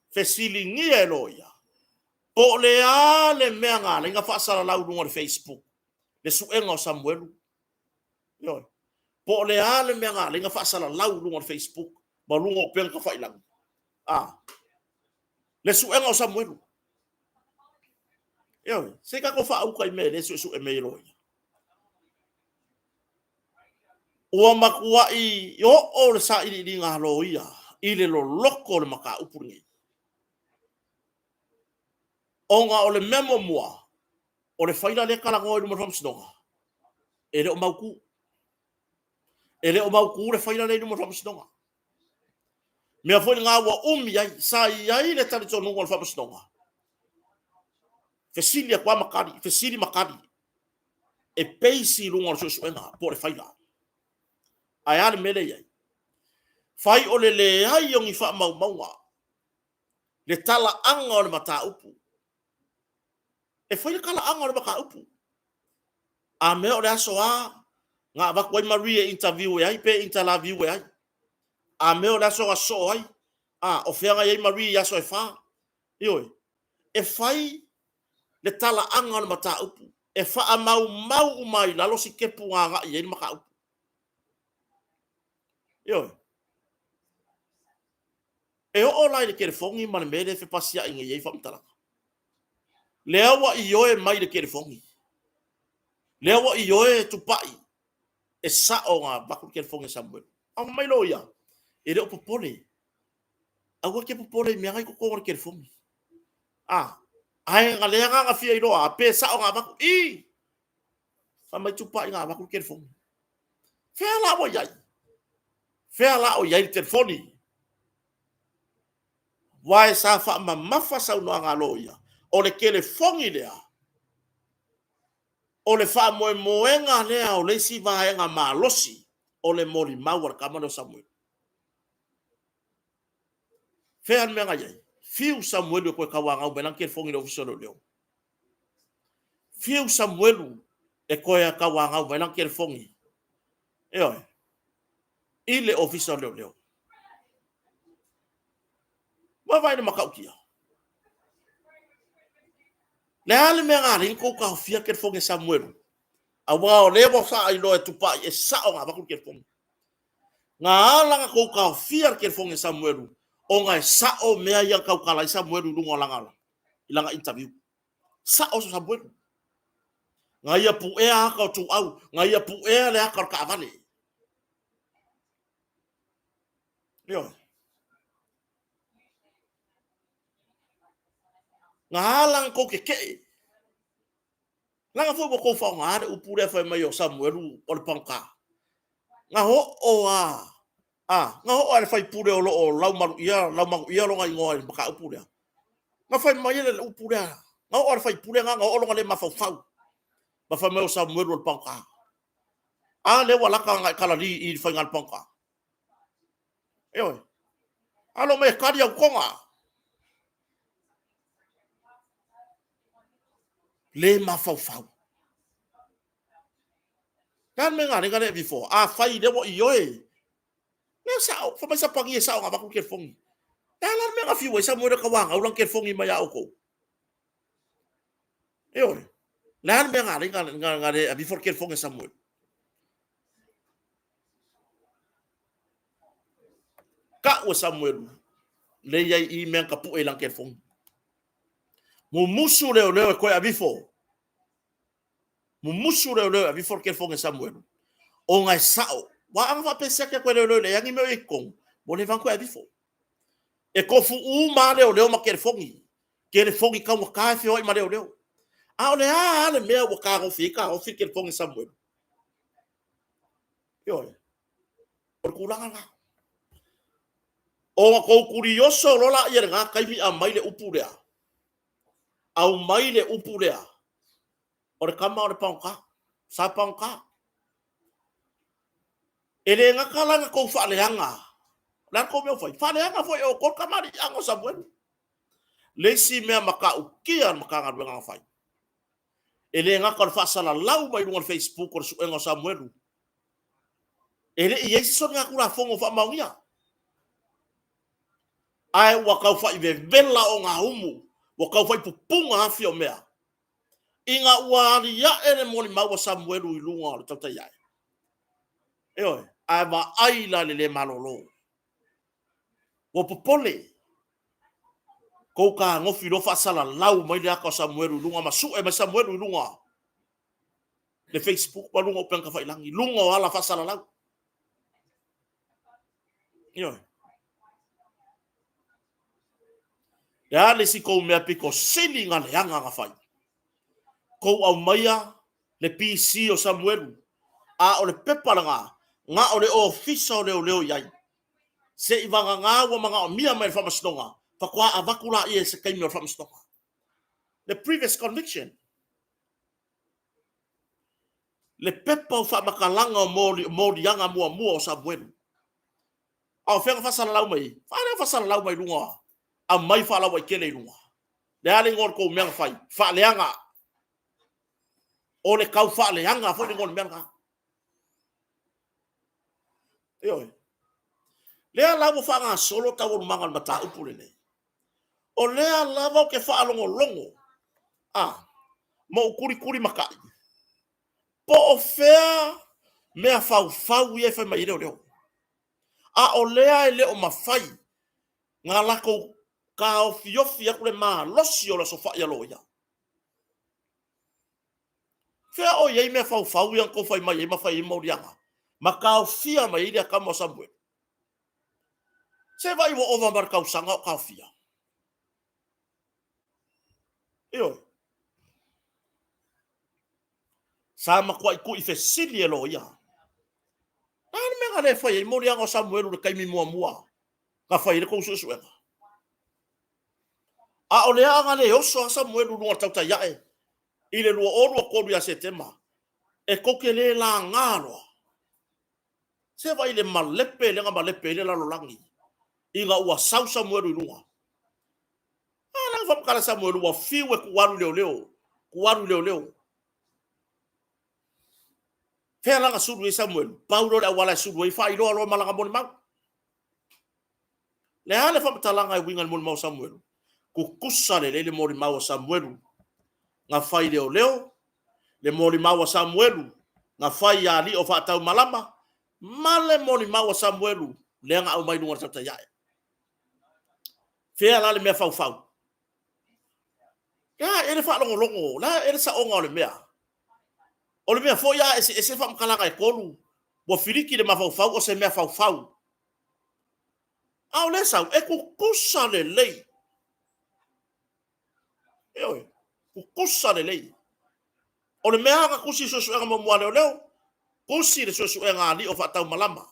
S1: fesiligia e loia po o le a le mea na ala ai ona faasalalau i luga o le Facebook le suega o Samuelu. Ioe. Po o le a le mea na ala ai ona faasalalau i luga o le Facebook ma luga o upega tafailagi. A. Le suega o Samuelu. Ioe. Se i tatou faauta i mea e le suesue mai e loia. Ua matuai oo le sailiiliga a loia i le loloto o le mataupu lenei. Ona o le mea muamua, o le faila lea e talanoa i luma o le faamasinoga, e le o mautu. E le o mautu le faila lea i luma o le faamasinoga. Mea foi lena ua umi ai, sa i ai le talitonuga o le faamasinoga, fesili atu lava ma tali, fesili ma tali, e base i luga o le suesuega po o le faila. Ae a le mea lea e i ai? Fai o le leai o ni faamaumauga, le talaaga o le mataupu. E fai le talaaga o le mataupu. A mea o le aso A na avatu ai Marie e interview e ai pe intalaviu e ai? A mea o le aso na sosoo ai? A, o fea na i ai Marie i aso e fa? Ioe. E fai le talaaga o le mataupu, e faamaumau uma ai i lalo sitepu na agai i ai le mataupu. Ioe. E oo la i le telefoni ma le mea lea e fepasiai nei i ai faamatalaga. Lea ua ioe mai le telefoni. Lea ua ioe Tupai e sao na avatu le telefoni a Samuelu. A fai mai loia, e le o popole. Aua e te popole i mea na i totonu o le telefoni. A. Ae na leaga na fia iloa pe sao na avatu i. Fai mai Tupai na avatu le telefoni. Fea la ua i ai? Fea la o i ai le telefoni? Wae sa faamamafa saunoaga a loia, o le telefoni lea, o le faamoemoega lea o le isi vaega malosi o le molimau a le tama lea o Samuelu. Fea le mea na i ai? Fiu Samuelu e toe tauanau mai lana telefoni i le Ofisa o Leoleo. Fiu Samuelu e toe tauanau mai lana telefoni. Ioe. I le Ofisa o Leoleo. Ua vaai le matautia. Le a le mea na ala ai ona tou taofia le telefoni a Samuelu? Aua o lea ua faailoa e Tupai e sao na avatu le telefoni. Na ala ona tou taofia le telefoni a Samuelu ona e sao mea ia na tautala ai Samuelu i luga o lana, i lana interview. Sao Samuelu. Na ia puea ata o Tuau, na ia puea le ata o le taavale. Ioe. Na ala ona tou tetee. Leaga foi ua tou faaaoga le upu lea fai mai o Samuelu o le pagota. Na oo a, a, na oo a le faipule o lo o laumaluia, laumanuia lona igoa i le mataupu lea. Na fai mai le upu lea, na oo a le faipule na, na oo lona le mafaufau. Ma fai mai o Samuelu o le pagota. A lea ua lata ona e kalali i i le faiga o le pagota. Ioe. Alo mai e tali au toga. Le mafaufau. Le a le mea na ala ai ona le aveifo? Afai lea ua ioe. Lea sao, fai mai Sapani e sao na avatu le telefoni. Le a la le mea na fiu ai Samuele e tauanau lana telefoni mai a outou? Ioe. Le a le mea na ala ai na le aveifo le telefoni a Samuele? Tau e Samuelu, le i ai i mea na tapue i lana telefoni. Mumusu leoleo e toe aveifo. Mumusu leoleo e aveifo le telefoni a Samuelu. Ona e sao. Ua ana faapea e siaki atu e leoleo e leai ni mea o i ai i totonu, ua leva ona toe aveifo. E tofu uma lava leoleo ma telefoni. Telefoni taugata e feoai ma leoleo. A o le a lava le mea ua tagofi ai taofi le telefoni a Samuelu? Ioe. O le tulaga lena. Ona tou tulioso loa laia i lena taimi aumai le upu lea, aumai le upu lea, o le tama o le pagota, sa pagota. E le gata la na tou faaleaga, o le a le tou mea ua fai? Faaleaga foi e outou le tamaliiaga o Samuelu. Le isi mea matautia a le Matagaluega na fai, e le gata o le faasalalau mai luga o le Facebook o le suega o Samuelu, e le i i ai se soligatulafono o faamaonia, ae ua taufai vevela ogaumu, ua taufai pupuga afi o mea, ina ua aliae le molimau a Samuelu i luga o le tautai ae. Ioe, ae vaai la i le le malolo. Ua popole. Tou tagofi loa faasalalau mai le ata o Samuelu i luga ma sue mai Samuelu i luga le Facebook ma luga o upega tafailagi, luga o ala faasalalau. Ioe. Le a le isi kou mea pito sili na leaga na fai? Kou aumaia le PC o Samuelu, a o le pepa lena, na o le ofisa o leoleo i ai. Se i vagana ua manaomia mai e le faamasinoga, faatoa avatu laia i se taimi o le faamasinoga. The previous conviction. Le pepa o faamatalaga o moliaga muamua o Samuelu. A o fea na faasalalau mai ai? Fa lea faasalalau mai luga, aumai faalauaitele i luga. Le a le igoa o le tou mea na fai? Faaleaga. O le tau faaleaga foi le igoa o le mea lena. Ioe. Lea la ua faagasolo taualumaga o le mataupu lenei. O lea lava ou te faalogologo a ma ou tulitulimatai po o fea mea faufau ia e fai mai ai leoleo. A o lea e le o mafai na latou taofiofi atu le malosi o le osofai a loia. Fea o i ai mea faufau ia na tou fai mai ai ma fai ai moliaga ma taofia mai ai le tama o Samuelu? Se vaai ua ova ma le tausaga o taofia. Ioe. Sa matuai tui fesili e loia. A le mea na le fai ai moliaga o Samuelu i le taimi muamua na fai ai le tou suesuega. A o lea na le oso lava Samuelu i luga o le tautai ae i le 2023 ia Setema, e tou te le laga loa. Se vaai i le malepe lea na malepe ai le lalolagi ina ua sau Samuelu i luga. A la e faamatala Samuelu ua fiu e tuu alu i leoleo, tuu alu i leoleo. Fea la na sulu i ai Samuelu? Pau lea o le auala e sulu ai, faailoa loa ma lana molimau. Le a le faamatalaga e uiga i le molimau a Samuelu? Tutusa lelei le molimau a Samuelu na fai i leoleo, le molimau a Samuelu na fai ia Alii o Faataumalama, ma le molimau a Samuelu lea na aumai i luga o le tautai ae. Fea la le mea faufau? Le a ea le faalogologo? Le a ea le saoga o le mea? O le mea foi a eseese faamatalaga e tolu, ua filiki le mafaufau o se mea faufau. A o lea sau, e tutusa lelei. Ioe, tutusa lelei. O le mea na tusi i suesuega muamua a leoleo, tusi le suesuega a alii o faataumalama.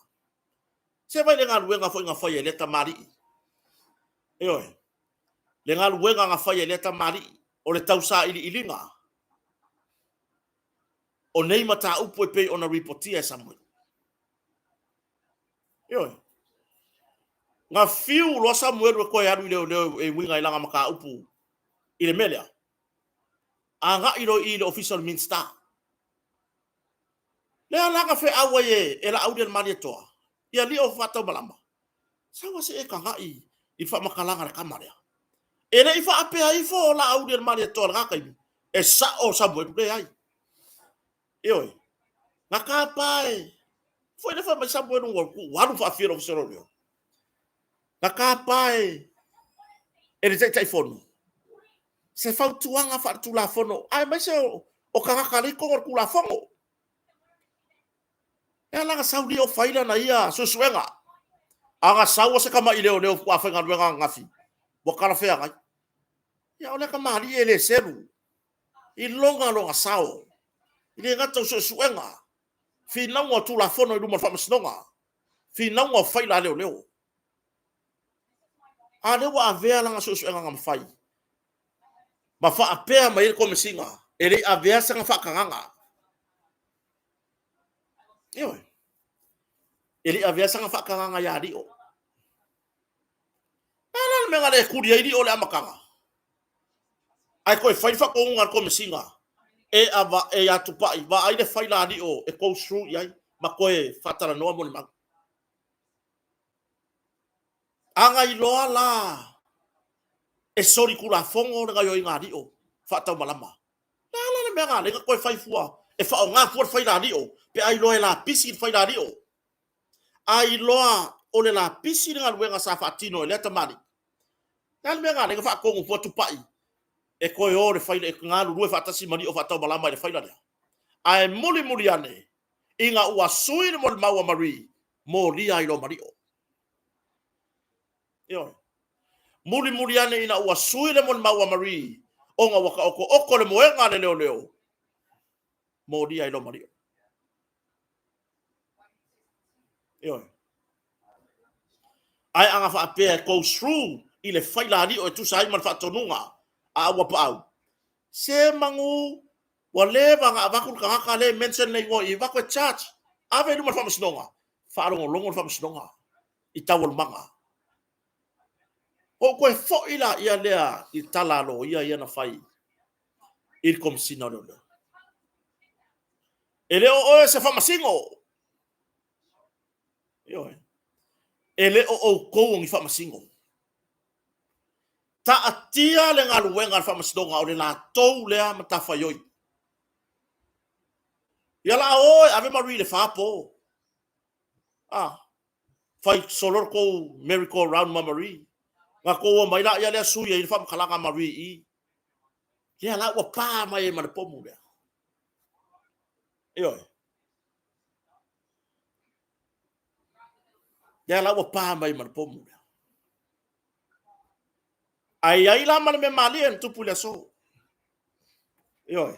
S1: Se vaai le galuega foi na fai e lea tamalii. Ioe, le galuega na fai e lea tamalii, o le tausailiiliga o nei mataupu e pei ona ripotia e Samuelu. Ioe. Na fiu loa Samuelu e toe alu i leoleo e uiga i lana mataupu i le mea lea. Agai loa i i le ofisa o le Minisita. Lea la na feau ai e Laaulialemalietoa ia Lio Faataumalama, sau a se i e tagai i le faamatalaga a le tama lea. E le i faapea ifo o Laaulialemalietoa i lena taimi, e sao Samuelu, leai. Ioe. Na tapa e, foi lea fai mai Samuelu ua tuu alu faafia le Ofisa o Leoleo. Na tapa e, e le Taitaifono se fautuaga faaletulafono aemaise o tagata lea i totonu o le Tulafono. E ala na sau lio fai lana ia suesuega. A na sau o se tamai leoleo faatoa faigaluega ananafi, ua talafeagai. Ia o lea tamalii e le selu i loga lona sao, e le gata o suesuega, finauga o Tulafono i luma o le Faamasinoga, finauga o faila a leoleo. A lea ua avea lana suesuega na mafai ma faapea mai ai le Komesina, e le i avea sana faatagaga. Ioe. E le i avea sana faatagaga ia Lio. A la le mea na le tuli ai Lio i le amataga? Ae toe fai le faatonuga a le Komesina e ava e ia Tupai, vaai le faila a Lio e go through i ai ma toe faatalanoa molimau. A na iloa la e solitulafono le gaoioiga a Lio faataumalama, le a la le mea na ala ai ona toe fai fua e faaaoga fua le faila a Lio pe a iloa e lapisi le faila a Lio? A iloa o le lapisi le galuega sa faatino e lea tamalii, le a le mea na ala ai ona faatonu fua Tupai e toe o le faila e galulue faatasi ma Lio faataumalama i le faila lea? Ae mulimuli ane ina ua sui le molimau a Marie, molia ai loa ma Lio. Ioe. Mulimuli ane ina ua sui le molimau a Marie, ona ua taotooto le moega a le leoleo, molia ai loa ma Lio. Ioe. Ae a na faapea e go through i le faila a Lio e tusa ai ma le faatonuga a Auapaau, se manu ua leva ona avatu le tagata lea e mention le igoa i i, avatu e charge, ave i luma o le faamasinoga, faalogologo le faamasinoga i taualumaga. Ou toe foi laia lea i tala a loia ia na fai i le Komesina o Leoleo. E le o oe se faamasino. Ioe. E le o outou o ni faamasino. Taatia le galuega a le faamasinoga o le latou lea matafaioi. Ia la o e ave Marie i le fa po. Ah, fai solo le tou merry go round ma Marie. Na tou omai laia lea sui ai le faamatalaga a Marie i i. Lea la ua pa mai ai ma le pomu lea. Ioe. Lea la ua pa mai ma le pomu lea. Ae i ai la ma le mea malie na tupu i le aso. Ioe.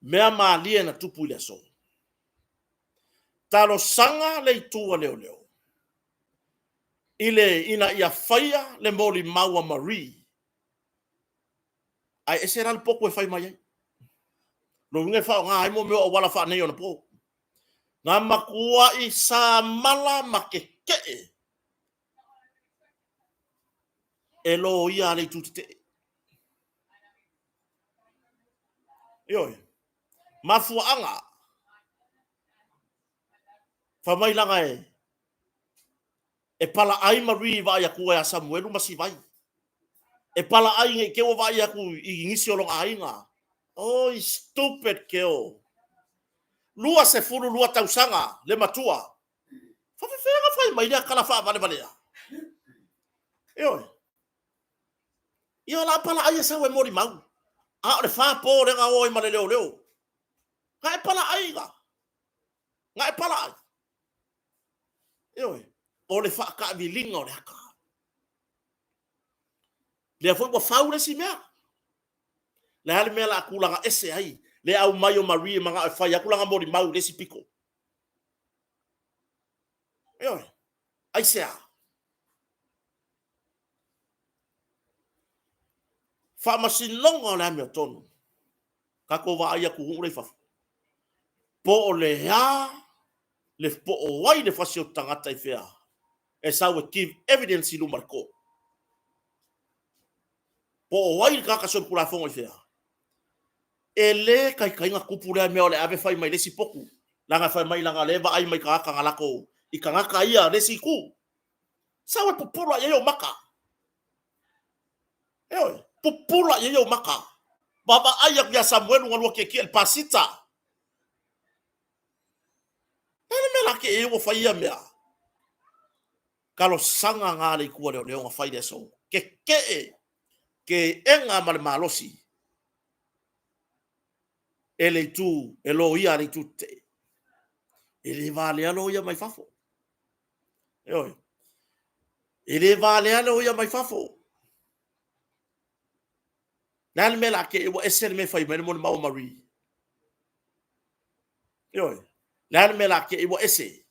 S1: Mea malie na tupu i le aso. Talosaga le itu a leoleo i le ina ia faia le molimau a Marie ae ese la le potu e fai mai ai. Lona uiga e faaaoga ai mo mea o auala faaneionapo. Na matuai samala ma tetee e loia a le itu tetee. Ioe. Mafuaaga. Fai mai laga e e palaai Marie i vaai atu ia Samuelu ma Sivai. E palaai ne i te i ua vaai atu i nisi o lona aiga. Oi, stupid girl. 22 tausaga le matua. Faafefea ona fai mai lea tala faavalevalea? Ioe. Ia o le a palaai e sau e molimau. A o le fa po lea na o ai ma le leoleo. Na e palaai la. Na e palaai. Ioe. O le faataaviliga o le ata. Lea foi ua fau le isi mea. Le a le mea la a tulaga ese ai le aumai o Marie e manao e fai atu lana molimau i le isi pito. Ioe. Aisea? Faamasinoga o le amiotonu. Tatou vaai atunuu la i fafo. Po o le a le po o ai le fasi o tagata i fea e sau e give evidence i luma o le court. Po o ai le tagata solitulafono i fea. E le taitai na tupu lea mea o le ave fai mai le isi potu. Leaga fai mai leaga o lea e vaai mai tagata na latou i tagata ia le isi itu. Sau e pupula i ai ou maka. Ioe, pupula i ai ou maka. Vaavaai atu ia Samuelu na lua tietie i le pasita. E le mea la te e ua fai ia mea. Talosaga na le itu a leoleo na fai le aso. Tetee teena ma le malosi e le itu, e loia a le itu tetee. E le valea loia mai fafo. Ioe. E le valea loia mai fafo. Le a le mea la te ua ese le mea e fai mai le molimau a Marie. Ioe. Le a le mea la te ua ese.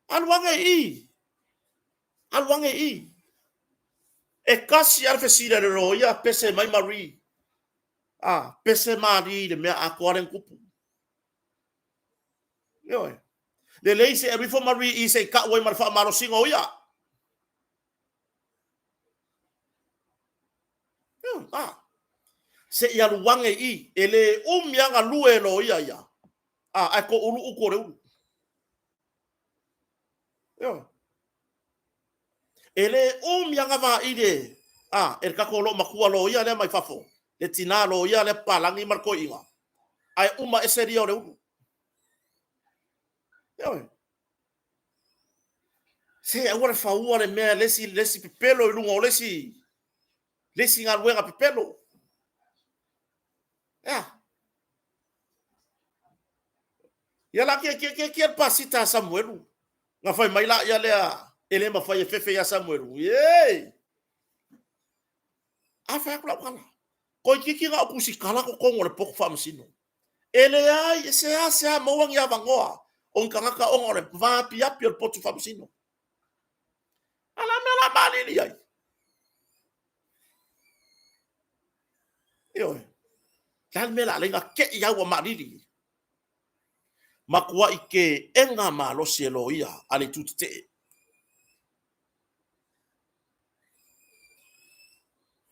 S1: Alu ane i i. Alu ane i i. E tasi lava le fesili a le loia, pese mai Marie. A, pese Marie i le mea atoa lea na tupu. Ioe. Lelei se alu ifo Marie i se i tau ai ma le faamalosiga o ia. Ioe, a. Se i alu ane i i, e le umi lava galue e loia ia. A, ae toulu utu o le ulu. Ioe. E le umi lava vaili e, a, e le tatou loomatua loia lea mai fafo, le tina loia lea papalagi ma le toeaina, ae uma ese lia o le ulu. Ioe. Se aua le faua le mea le isi, le isi pepelo i luga o le isi, le isi galuega pepelo. Ea. Ia la kia kia kia kia le pasita a Samuelu. Na fai mai la ia lea e le mafai e fefe ia Samuelu. Ye! A fai atu lau tala. Toeitiiti na o tusitala totonu o le potu faamasino. E leai, e seasea maua ni avanoa o ni tagata ona o le vaapiapi o le potu faamasino. A la mea la maalili ai. Ioe. Le a le mea la alai na tei au ua maalili. Matuai teena malosi e loia a le itu tetee.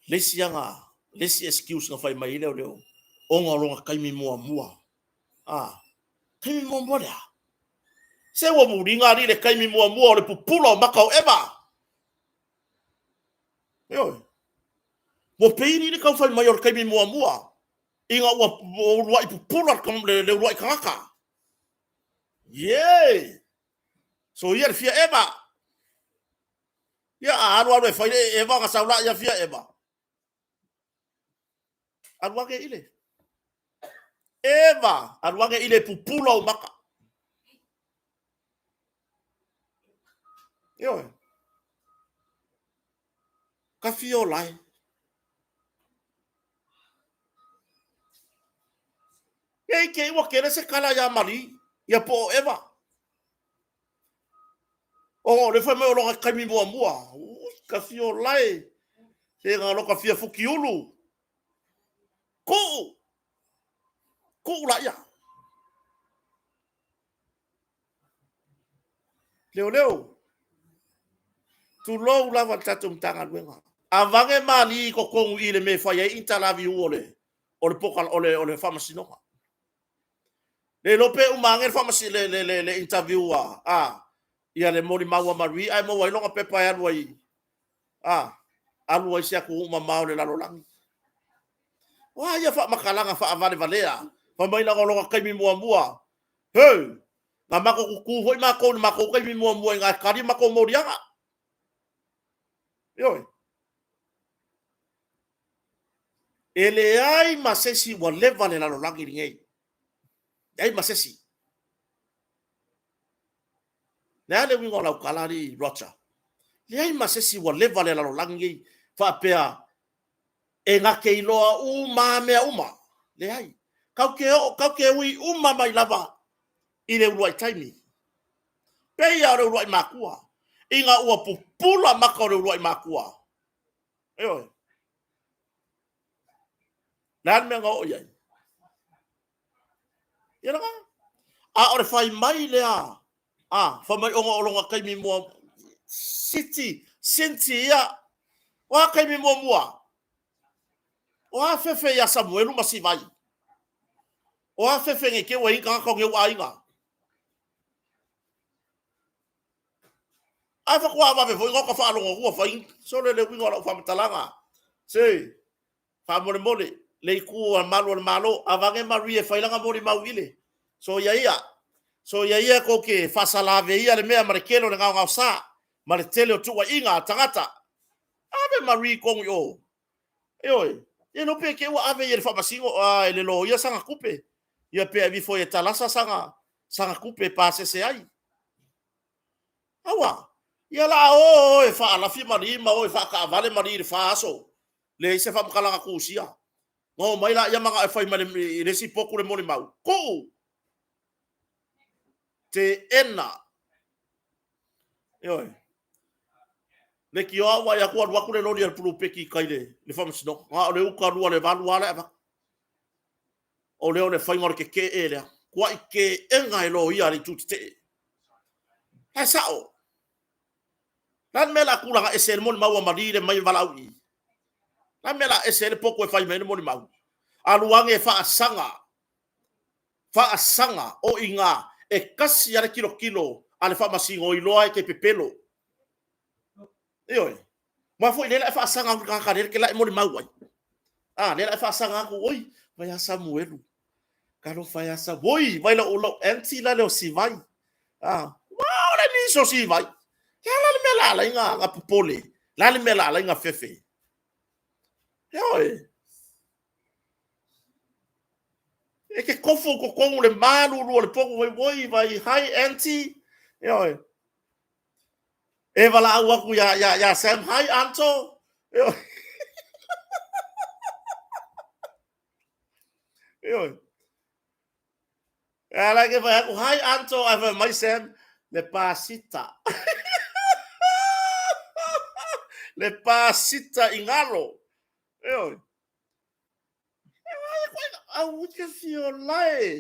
S1: Le isi aga, le isi excuse na fai mai ai leoleo, ona o lona taimi muamua. Ah, taimi muamua le a? Se ua muliga alii le taimi muamua o le pupula o maka o Eva. Ioe. Ua pei alii le tau fai mai o le taimi muamua ina ua uluai pupula le uluai tagata. Yeah! So ia le fia Eva. Ia a alu alu e fai le Eva ona sau la ia fia Eva. Alu ake i le. Eva, alu ake i le pupula o maka. Ioe. Ka fia o lae. Ne i te i ua tele se tala ia Marie, ia po o Eva. Ona o lea fai mai o lona taimi muamua. Ui, ka fia ola e. Se na lota fia futiulu. Tuu! Tuu laia. Leoleo. Tulou lava le tatou Matagaluega. Avane Malie i totonu i le mea e fai ai intalaviu o le o le poka o le o le faamasinoga. Le iloa pe uma ane le faamasi le le le, le interview a a ia le molimau a Marie ae maua ai lona pepa e alu ai a alu ai se atunuu mamao o le lalolagi. O a ia faamatalaga faavalevalea? Fai mai leaga o lona taimi muamua. He! Na matou tutu foi matou i le matou taimi muamua i ina e tali matou moliaga. Ioe. E leai ma se isi ua leva le lalolagi lenei. Leai ma se isi. Le a le uiga o lau tala alii Roger? Leai ma se isi ua leva le lalolagi lenei faapea e na te iloa uma mea uma. Leai. Kau te oo, kau te ui uma mai lava i le uluai taimi. Pei lava o le uluai matua. Ina ua pupula maka o le uluai matua. Ioe. Le a le mea na oo i ai? Ia lena. A o le fai mai lea, a, fai mai ona o lona taimi mua, siti, sinti ia, o a taimi muamua? O a fefe ia Samuelu ma Sivai? O a fefe nei te ua i tagata o neu aiga? Ae faatoa vave foi na ota faalogo atu ua fai sole le uiga o lau faamatalaga. Se, faamolemole, le itu a malu o le Malo, avane Marie e fai lana molimau ile. Soia ia, soia ia tou te faasalaveia le mea ma le tele o le gaogaosa, ma le tele o tuuaiga a tagata. Ave Marie i tonu i o. Ioe, e iloa pe te ua ave ia i le faamasino, a, e le loia sana tupe. Ia pe ave ifo e talasa sana, sana tupe e pasese ai. Aua, ia la o o e faalafi Marie ma o e faakaavale Marie i le fa aso. Leai se faamatalaga tusia. Na omai laia manao e fai mai i le isi potu le molimau. Tuu! Teena. Ioe. Leitioa ua atu alu atu le loli a le polupeti i tai i le faamasinoga. Na o le uta lua le valu lava la e avatu. O lea o le faiga o le tetee lea. Tuai teena e loia a le itu tetee. Ae sao. Le a le mea o le a tulaga ese ai le molimau a Marie le mai valaau i i? Le a le mea o le a ese ai le potu e fai mai ai le molimau? Alu ane e faasaga, faasaga o i ina e tasi lava le tilotilo a le faamasino iloa e te pepelo. Ioe. Ma foi lea la e faasaga atu i le tagata lea e la e molimau ai. A, lea la e faasaga atu, oi, vai a Samuelu. Talofa e a Samuelu. Oi, vai lau, lau auntie la lea o Sivai. A, ua o le nisi o Sivai. Le a la le mea la alai nga, nga popole. Le a le mea la alai nga fefe. Ioe. E te kofo i totonu le malulu o le potu vai, oi, vai, hi auntie. Ioe. E valaau atu ia, ia, ia Sam, hi Anto. Ioe. Ioe. E ala ke fai atu, hi Anto, ae fai mai Sam, le pasita. Le pasita i galo. Ioe. E vai koe, au te fiola e.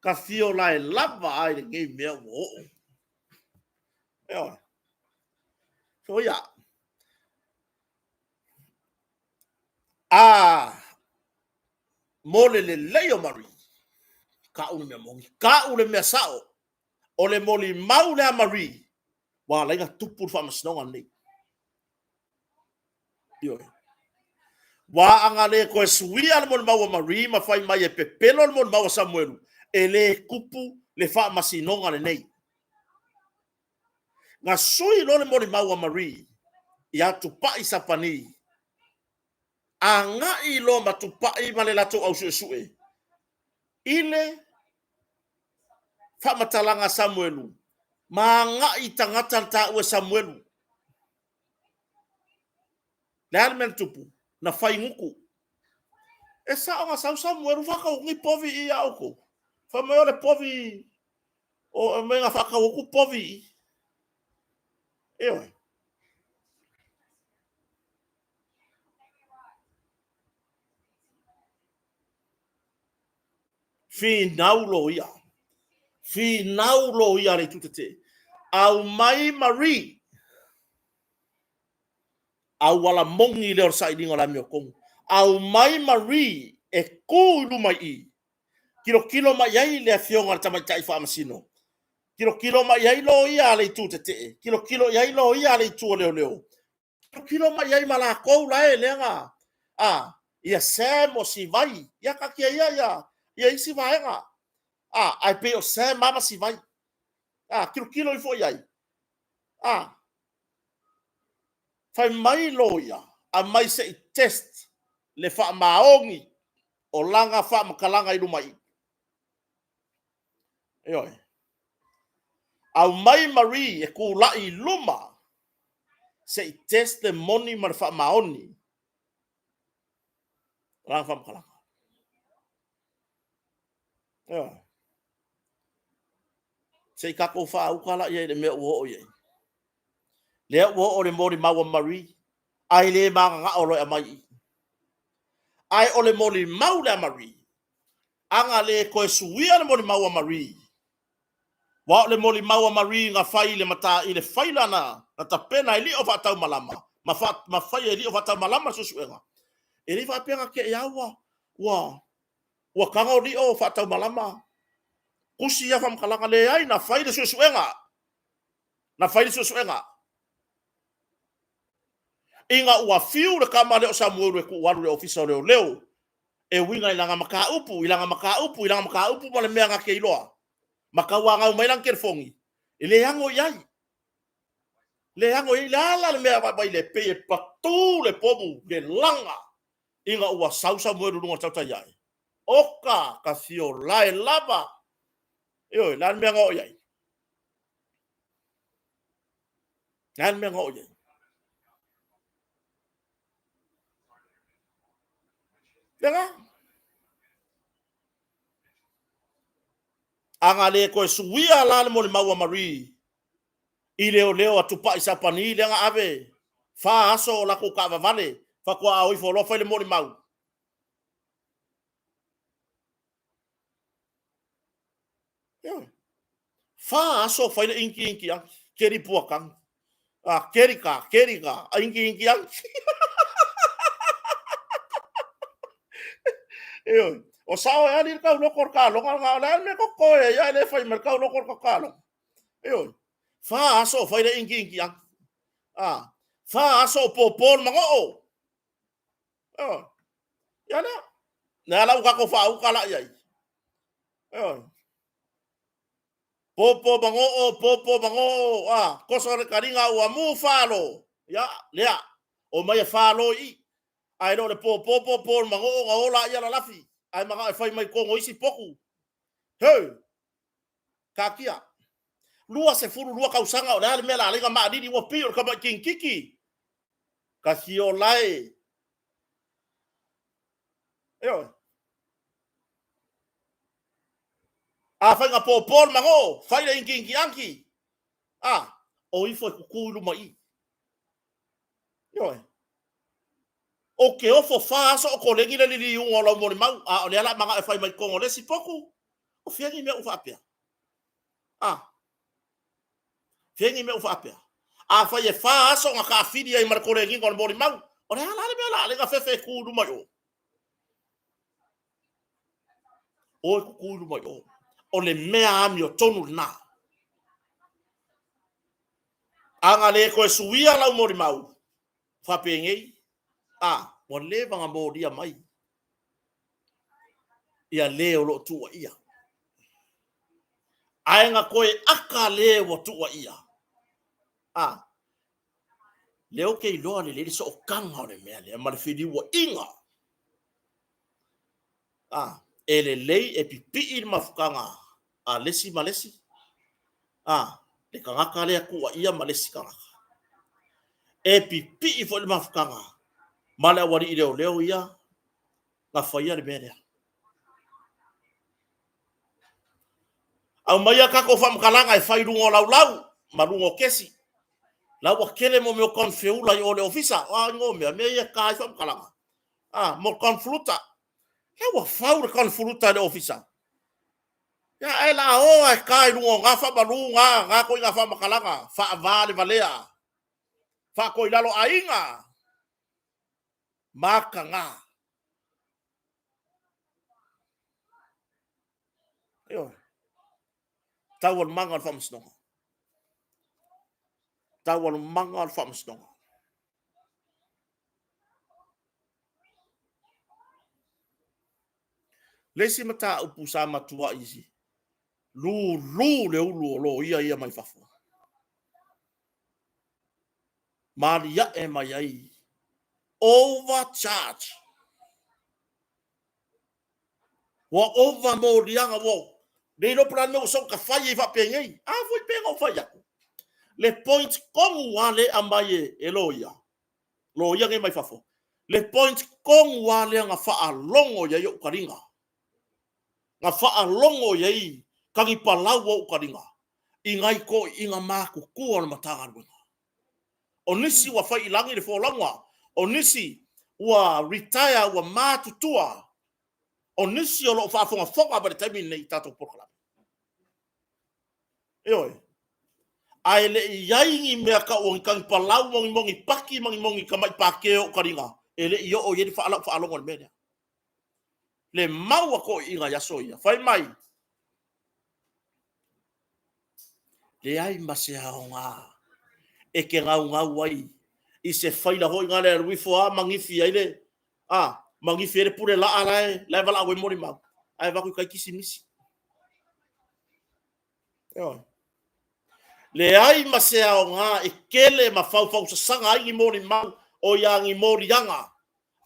S1: Ka fiola e lava ai lenei mea ua oo. Ioe. So ia. A mo le lelei o Marie, ka'u le mea moni, ka'u le mea sa'o, o le molimau lea a Marie, ua ala ai ona tupu le faamasinoga lenei. Ioe. Ua aga le toe suia le molimau a Marie ma fai mai e pepelo le molimau a Samuelu, e le tupu le faamasinoga lenei. Na sui loa le molimau a Marie ia Tupai Sapani, agai loa ma Tupai ma le latou au suesue i le faamatalaga a Samuelu, ma agai i tagata na taua e Samuelu. Le a le mea na tupu? Na fai gutu. E sao na sau Samuelu faatau atu ni povi i ia outou. Fai mai o le povi o mea na faatau atu povi i. Ioe. Finau loia. Finau loia a le itu tetee. Aumai Marie. Auala moni lea o le sailiga o le amiotonu. Aumai Marie e tu i luma i i. Tilotilo mai ai le afioga i le tamaitai faamasino. Tilotilo mai ai loia a le itu tetee. Tilotilo i ai loia a le itu o leoleo. Tilotilo mai ai ma latou la e lea na a ia Sam o Sivai. Ia taatia ia ia ia isi vaega. A ae pei o Sam lava ma Sivai. A tilotilo ifo i ai. A fai mai loia, aumai se i test le faamaoni o lana faamatalaga i luma i i. Ioe. Aumai Marie e tulai i luma se i test le moni ma le faamaoni o lana faamatalaga. Ioe. Se i tatou faauta la i ai i le mea ua oo i ai. Lea ua oo le molimau a Marie, ae le mananao loa e aumai i i. Ae o le molimau lea a Marie, ana le toe suia le molimau a Marie, aua o le molimau a Marie na fai i le mata i le faila na, na tapena e Lio Faataumalama ma, fa, ma faia e Lio Faataumalama le suesuega, e le faapea na te i lava ua, ua, ua tago Lio Faataumalama tusi ia faamatalaga, leai, na fai le suesuega. Na fai le suesuega. Ina ua fiu le tama lea o Samuelu e tuu alu i le Ofisa o Leoleo e uiga i lana mataupu, i lana mataupu, i lana mataupu ma le mea na te iloa, ma tauanau mai lana telefoni, e le ano i ai. Le ano i ai. Le a la le mea vaivai le pei e patu le pomu, le laga ina ua sau Samuelu i luga o le tautai ae. Oka, ka fiolae lava. Ioe, le a le mea na oo i ai? Le a le mea na oo i ai? Lena. A na le toe suia la le molimau a Marie i leoleo a Tupai Sapani lea na ave fa aso o latou taavavale faatoa o ifo loa fai le molimau. Ioe. Fa aso fai le inki inki anki, keri puakani. A keri ka, keri ka, a inki inki anki. Ioe. O sao e ali le tauloko o le kaloga na o le a le mea toto e ia le fai mai le tauloko o le kaloga. Ioe. Fa aso o fai le inki inki anki. A fa aso o pōpō le manoo. Ioe. Ia lea. Lea la ua tatou faauka la i ai. Ioe. Pōpō manoo, pōpō manoo, a, koso le kaliga ua mu falo. Ia, lea, o mai e falo i i. Ae le o le pōpō pōpō le manoo na ola ia lalafi. Ae manao e fai mai tonu o isi potu. Heu! Taatia. 22 tausaga o le a le mea la alai na maalili ua pei o le tamaiti tiki. Ka fiola e. Ioe. Afai na pōpō le manoo, fai le inki inki anki. A, o ifo e kuku i luma i. Ioe. O ke ofo fa aso o kolegi le liliuga o lau molimau, a o lea la manao e fai mai totonu o le isi potu, o fea ni mea ua faapea? A, fea ni mea ua faapea? Afai e fa aso na taafili ai ma le kolegiga o le molimau, o le a la le mea la alai na fefe e tu i luma i o? O e kuku i luma i o. O le mea amiotonu lena. A na le toe suia lau molimau, faapenei, a, ua leva na molia mai ia le o lo o tuuaia. Ae na toe aka le ua tuuaia. A, lea ou te iloa lelei le sootaga o le mea lea ma le feliuaiga. A, e lelei e pipii le mafutaga a le isi ma le isi, a, le tagata lea tuuaia ma le isi tagata. E pipii foi le mafutaga ma le aualii leoleo ia Na faia le mea lea. Aumaia tatou faamatalaga e fai i luga o laulau ma luga o kesi. La ua tele mo mea o konfeula i o le ofisa. O a igoa o mea? Mea ia e ta ai faamatalaga. Ah, mo konfuluta. La ua fau le konfuluta e le ofisa. Ia, ae la o e ta i luga o na faamalu na, na koiga faamatalaga, faava le valea, faatoilalo aiga, mataga. Ioe. Taualumaga o le faamasinoga. Taualumaga o le faamasinoga. Le isi mataupu sa matuai lulu le ulu o loia ia mai fafo. Maliae mai ai overcharge. Ua ova moliaga, ua le iloa po o le a le mea ua soona fai ai faapenei. A foi pe na ou fai atu, le point tonu lava lea e aumai e loia, loia nei mai fafo, le point tonu lava lea na faalogo i ai ou taliga, na faalogo i ai tanipalau o ou taliga i nai toeaiina matutua o le Matagaluega. O nisi ua fai i lagi le folauga, o nisi ua retire ua matutua, o nisi o lo o faafogafoga mai i le taimi lenei i tatou polokalame. Ioe. Ae le i i ai ni mea tau o ni tanipalau ma ni moni paki ma ni moni tamai pake o ou taliga, e le i oo i ai lau faalogo i le mea lea. Le mau a toeaiina i aso ia, fai mai, leai ma se aoga e te naunau ai i se faila foi lea e alu ifo lava manifi ai le, a, manifi ai le pule laa la e, la e valaau ai molimau, ae avatu i tai kisimisi. Ioe. Leai ma se aoga e kele ma faufausasaga ai ni molimau o ia ni moliaga,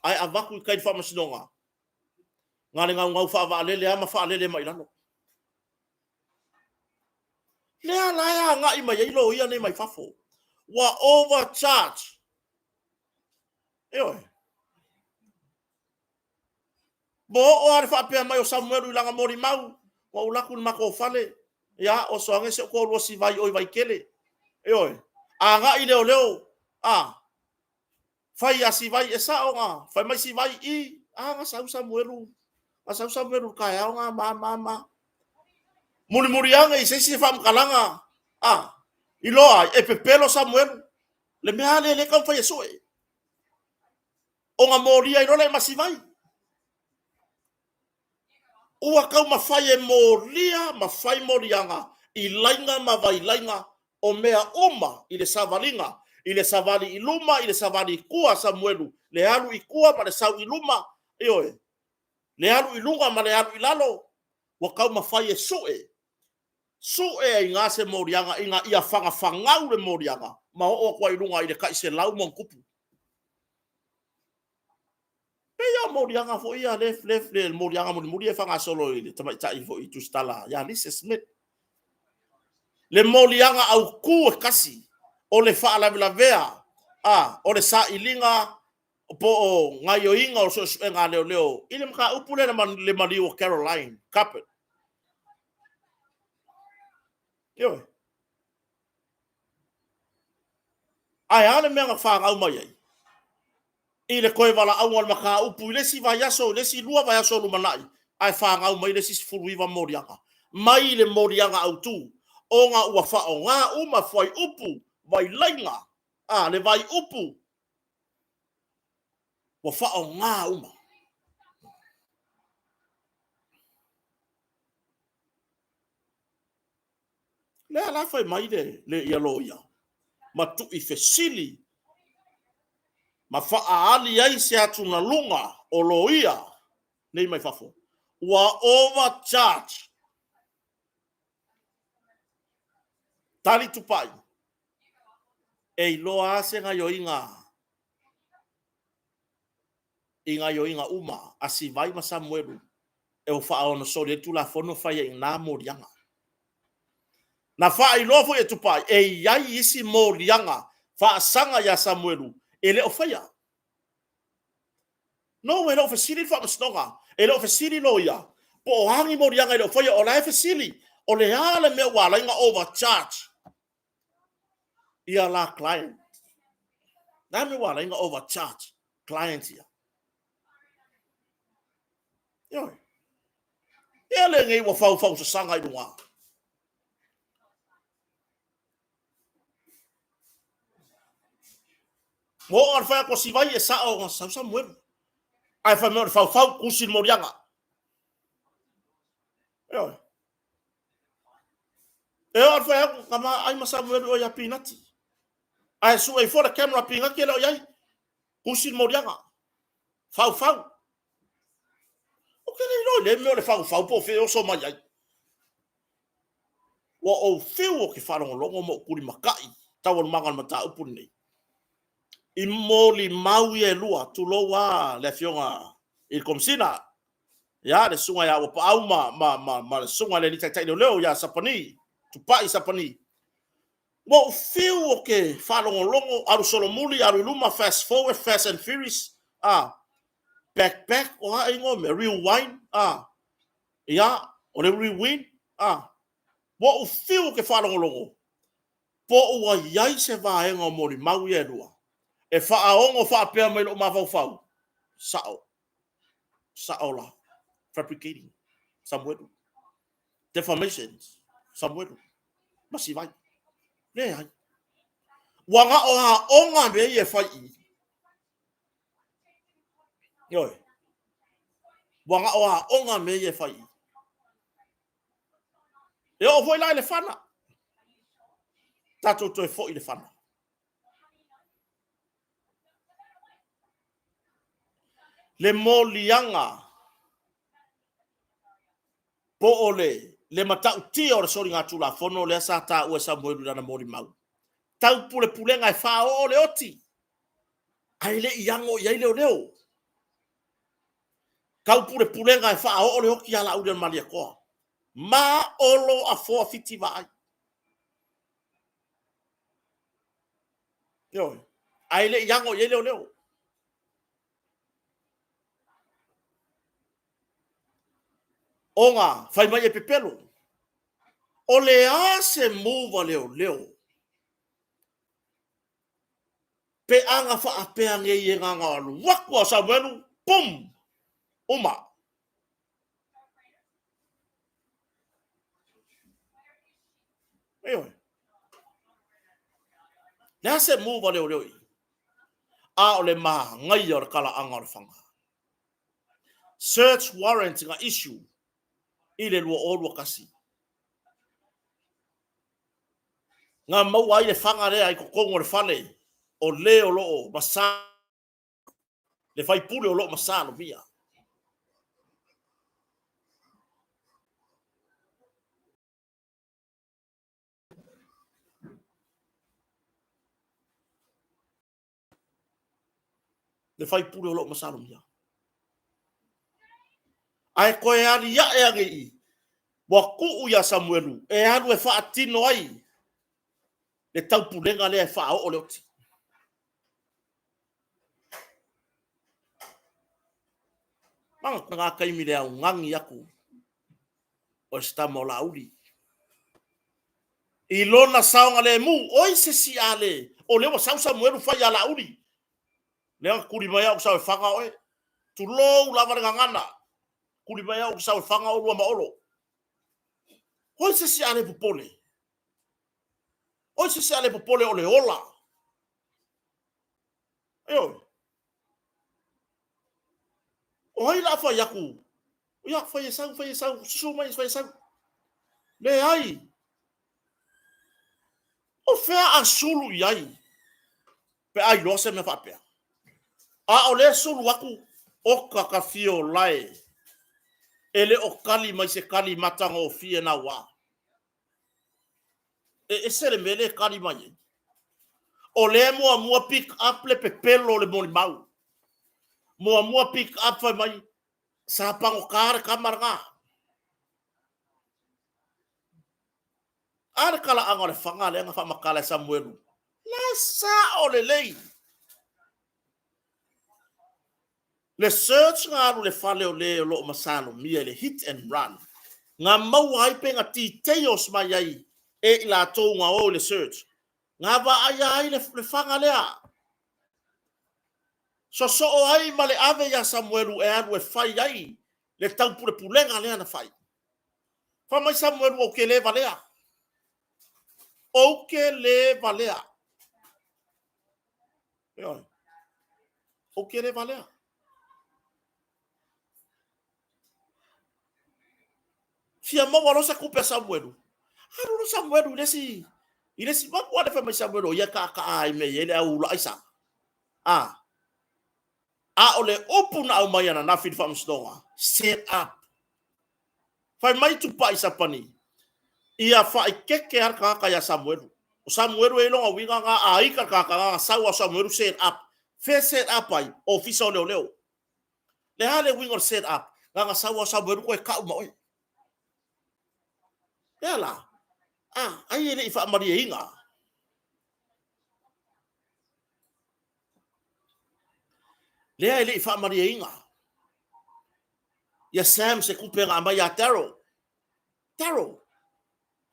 S1: ae avatu i tai i le faamasinoga, na le naunau faavaalele lava ma faalele mai i lalo. Lea la e agai mai ai loia nei mai fafo. Ua overcharge. Ioe. Ua oo lava le faapea mai o Samuelu i lana molimau, ua ou alu atu i le matou fale, ia, oso ane si ou toalua sivai i o i Vaitele. Ioe. Agai leoleo, a, fai ia Sivai, e sao na fai mai Sivai, i, a, na sau Samuelu, na sau Samuelu i le taeao na, ma, ma, ma. Mulimuli ane i se isi faamatalaga, a, iloa ai, e pepelo Samuelu. Le mea lava lea o lea e taumafai e sue. Ona molia ai loa lea ma Sivai. Ua taumafai e molia ma fai moliaga i laina ma vailaina o mea uma i le savaliga, i le savali i luma, i le savali i tua, Samuelu, le alu i tua ma le sau i luma, ioe, le alu i luga ma le alu i lalo, ua taumafai e sue, sue ai na se moliaga ina ia fagafagau le moliaga ma oo atu ai i luga i le tai 100+. Pei lava o moliaga foi ia, le, le, le moliaga mulimuli e faagasolo i le tamaitai foi i Tusitala ia Lisa Smith. Le moliaga autu e kasi o le faalavelavea a o le sailiga po o gaioiga o suesuega a leoleo i le mataupu lea le maliu o Caroline Carpet. Ioe. Ae a le mea na fanau mai ai? I le toe valaauga o le mataupu i le isi vaiaso, i le isi 2 vaiaso o lumanai, ae fanau mai le isi 19 moliaga. Mai le moliaga autu, ona ua faaaoga uma fuaiupu, vailaina, a, le vaiupu, ua faaaoga uma. Lea la fai mai le, le ia loia, ma tui fesili ma faaali ai se atugaluga o loia nei mai fafo, ua overcharge. Tali Tupai, e iloa lava se gaioiga i gaoioiga uma a Sivai ma Samuelu e ua faaonosoli ai le Tulafono fai ai i ina moliaga. Na faailoa foi e Tupai e i ai isi moliaga faasaga ia Samuelu e le o faia. No, e le o fesili le Faamasinoga, e le o fesili loia, po o a ni moliaga e le o faia, o la e fesili, o le a le mea ua ala ai ona overcharge ia la client? O le a le mea ua ala ai ona overcharge client ia? Ioe. Ia lenei ua faufausasaga i luga. Ua oo lava i le fai atu a Sivai e sao na sau Samuelu. Ae fai mai o le faufau tusi le moliaga. Ioe. E oo lava i le fai atu, na ma ai ma Samuelu i o ia Pinati. Ae sue ifo le camera a Pinati e le o i ai. Tusi le moliaga. Faufau. Ou te le iloa i lea mea o le faufau po o fea e oso mai ai. Ua ou fiu ou te faalogologo ma ou tulimatai i taualumaga o le mataupu lenei. I molimau ia e lua, tulou lava le Afioga i le Komesina, ia, le Susuga ia Uapaau ma, ma, ma, ma le Susuga i le Alii Taitai Leoleo ia Sapani, Tupai Sapani. Ua ou fiu ou te faalogologo, alu solomuli, alu i luma, fast forward, fast and furious, a, back, back, o a ea igoa o mea, rewind, a, ia, o le rewind, a. Ua ou fiu ou te faalogologo, po ua i ai se vaega o molimau ia e lua e faaaogo faapea mai lou mafaufau, sao, sao la, fabricating, Samuelu, defamation, Samuelu, ma Sivai. Leai. Ua na o aoga mea ia e fai i i. Ioe. Ua na o aoga mea ia e fai i i. E oo foi la i le fana. Tatou toe foi i le fana. Le moliaga po o le, le matautia o le soligatulafono lea sa taua e Samuelu i lana molimau. Taupulepulega e faaoo le oti, ae le i ano i ai leoleo. Taupulepulega e faaoo le oti ia Laauli o le Malietoa. Ma Olo Afoa Fiti Vaai. Ioe. Ae le i ano i ai leoleo. Ona fai mai e pepelo, o le a se move a leoleo pe a na faapea nei e na ona alu atu lava o Samuelu, pum, uma. Ioe. Le a se move a leoleo i? A o le manaia o le talaaga o le faga. Search warrant na issue i le 2021. Na maua ai le faga lea i totonu o le fale o le o lo o masa le faipule o lo o masalomia. Le faipule o lo o masalomia. Ae toe aliae ane i i, ua tuu iā Samuelu e alu e faatino ai le taupulega lea e faaoo le oti. Maga na taimi le augani atu o se tama o Laauli i lona saogalemu. Oi se isi a le, o lea ua sau Samuelu fai ia Laauli. Lea na tuli mai au ou te sau e faga oe. Tulou lava le gagana. Tuli mai au ou te sau e faga oulua ma Olo. Oi se isi a le popole. Oi se isi a le popole o le ola. Ioe. O ai la fai atu? Ia, fai e sau, fai e sau, susu mai, fai e sau. Leai. O fea a sulu i ai pe a iloa se mea faapea? A o lea sulu atu, oka ka fio lae e le o kali mai se kali matagofie naua. E ese le mea lea e kali mai ai. O lea muamua pick up le pepelo o le molimau. Muamua pick up fai mai, sa pagota le tama lena. A le talaaga o le faga lea na faamatala e Samuelu, la e sao lelei. Le search na alu i le fale o le o lo o masalomia i le hit and run, na maua ai pe na details mai ai e i latou na o i le search, na vaaia ai le faga lea. Sosoo ai ma le ave ia Samuelu e alu e fai ai le taupulepulega lea na fai. Fai mai Samuelu, ou te le valea. Ou te le valea. Ioe. Ou te le valea. Fia maua loa se tupe a Samuelu. Alu loa Samuelu i le isi i le isi mapu ale fai mai Samuelu o ia kaakaa ai mea i ai le au ula aisa. A. A o le upu na aumai ananafi i le faamasinoga, set up. Fai mai Tupai Sapani, ia faaikeke lava le tagata ia Samuelu. O Samuelu e i ai lona uiga na a ita le tagata na sau lava o Samuelu set up. Fea set up ai? Ofisa o Leoleo. Le a le uiga o le set up? Na na sau lava o Samuelu toe tau ma oe. Lea la, a, ai e le i faamalieina. Lea e le i faamalieina. Ia Sam se tupe na aumai ia Daryl. Daryl,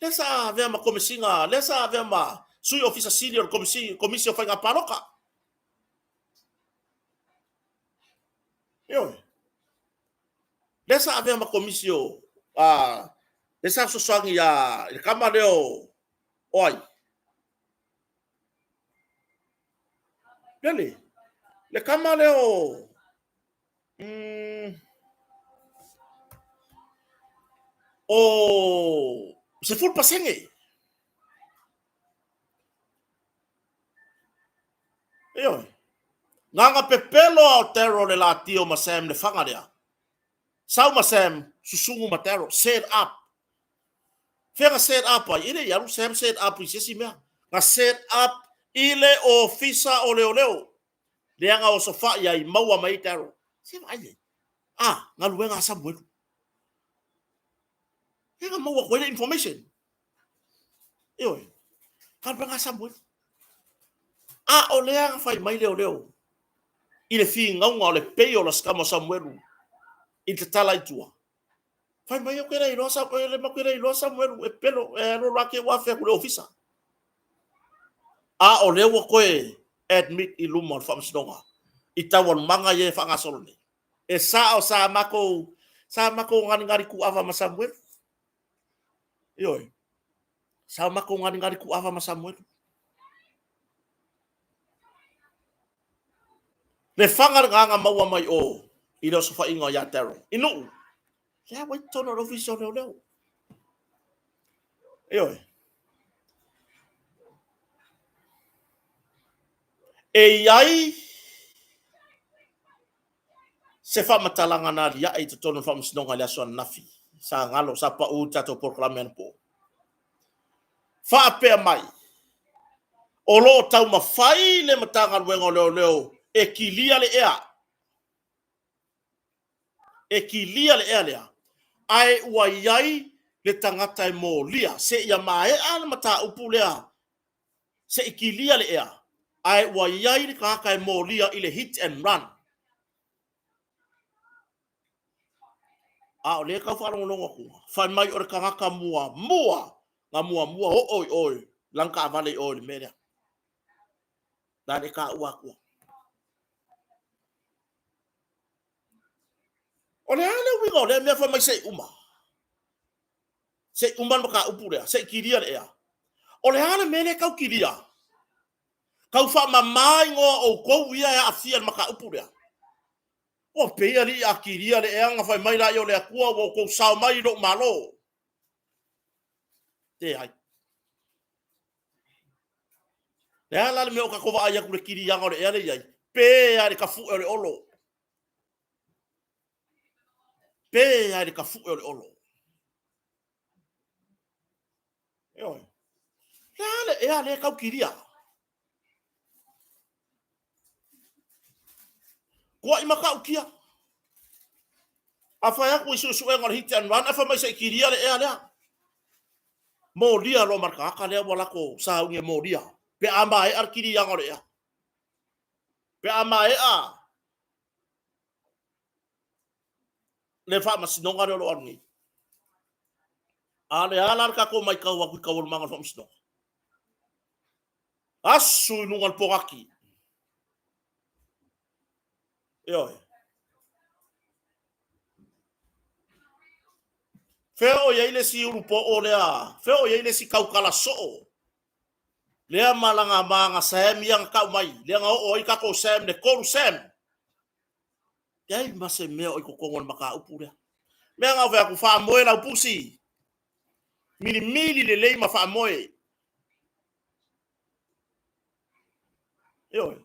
S1: lea sa avea ma komesina, lea sa avea ma sui ofisa sili o le komisi, komisi o faiga palota. Ioe. Lea sa avea ma komisi o, lea sa fesoasoani ia, i le tama lea o, o ai? Lele, le tama lea o, O 10%. Ioe. Gaga pepelo a o Daryl le latio ma Sam le faga lea. Sau ma Sam, susunu ma Daryl, set up. Fea na set up ai? E le i alu Sam set up i se isi mea. Na set up i le ofisa o leoleo. Leaga osofai ai, maua mai ai Daryl. Se vaai ai. A, galuega a Samuelu. E na maua atu ai le information. Ioe. Galuega a Samuelu. A o lea na fai mai leoleo i le finauga o le pei o la scam o Samuelu i le tatala i tua. Fai mai ou te le iloa Samuelu, matou te le iloa Samuelu e pelo e alu alu ake ua afe atu i le ofisa. A o lea ua toe admit i luma o le faamasinoga i taualumaga ia e faagasolo nei. E sao sa matou sa matou galigalitu ava ma Samuelu. Ioe. Sa matou galigalitu ava ma Samuelu. Le faga lena na maua mai o i le osofaiga ia Daryl. I Nuu. Lea ua i totonu o le ofisa o leoleo. Ioe. E i ai se faamatalaga na aliae i totonu o le faamasinoga i le aso ananafi, sa galo, sa pau i le tatou polokalame anapo. Faapea mai, o lo o taumafai le Matagaluega o Leoleo e kilia le ea, e kilia le ea lea, ae ua i ai le tagata e molia seia maea le mataupu lea, se i kilia le ea, ae ua i ai le tagata e molia i le hit and run. A o lea e tau faalogologo atu, fai mai o le tagata muamua na muamua oo i o i lana taavale i o i le mea lea. Na le taua atua. O le a le uiga o lea mea fai mai se i uma? Se i uma le mataupu lea, se i kilia le ea. O le a le mea lea tau kilia? Tau faamama igoa o outou ia e aafia i le mataupu lea. Ua pei alii a kilia le ea ona fai mai laia o le Atua ua outou sao mai i lou Malo. Leai. Le a la le mea o tatou vaai atu i le kiliaga o le ea lea e i ai? Pe lava i le tafue o le olo. Pe lava i le tafue o le olo. Ioe. Le a le ea lea e tau kilia? Tuai matautia. A fai atu i suesuega o le hit and run, ae fai mai se i kilia le ea lea. Molia loa ma le tagata lea ua latou sauni e molia. Pe a maea le kiliaga o le ea. Pe a maea Le faamasinoga lea o lo o alu nei. A o le a la le tatou matau atu i taualumaga o le faamasinoga? Asu i luga o le pogati. Ioe. Fea o i ai le isi ulu poo lea? Fea o i ai le isi tautala soo lea ma lana ma ana Sam ia na tau mai, lea na oo ai tatou Sam, le tolu Sam. Leai ma se mea o i totonu o le mataupu lea. Mea na ou fai atu, faamoe lau pusi, milimili lelei ma faamoe. Ioe.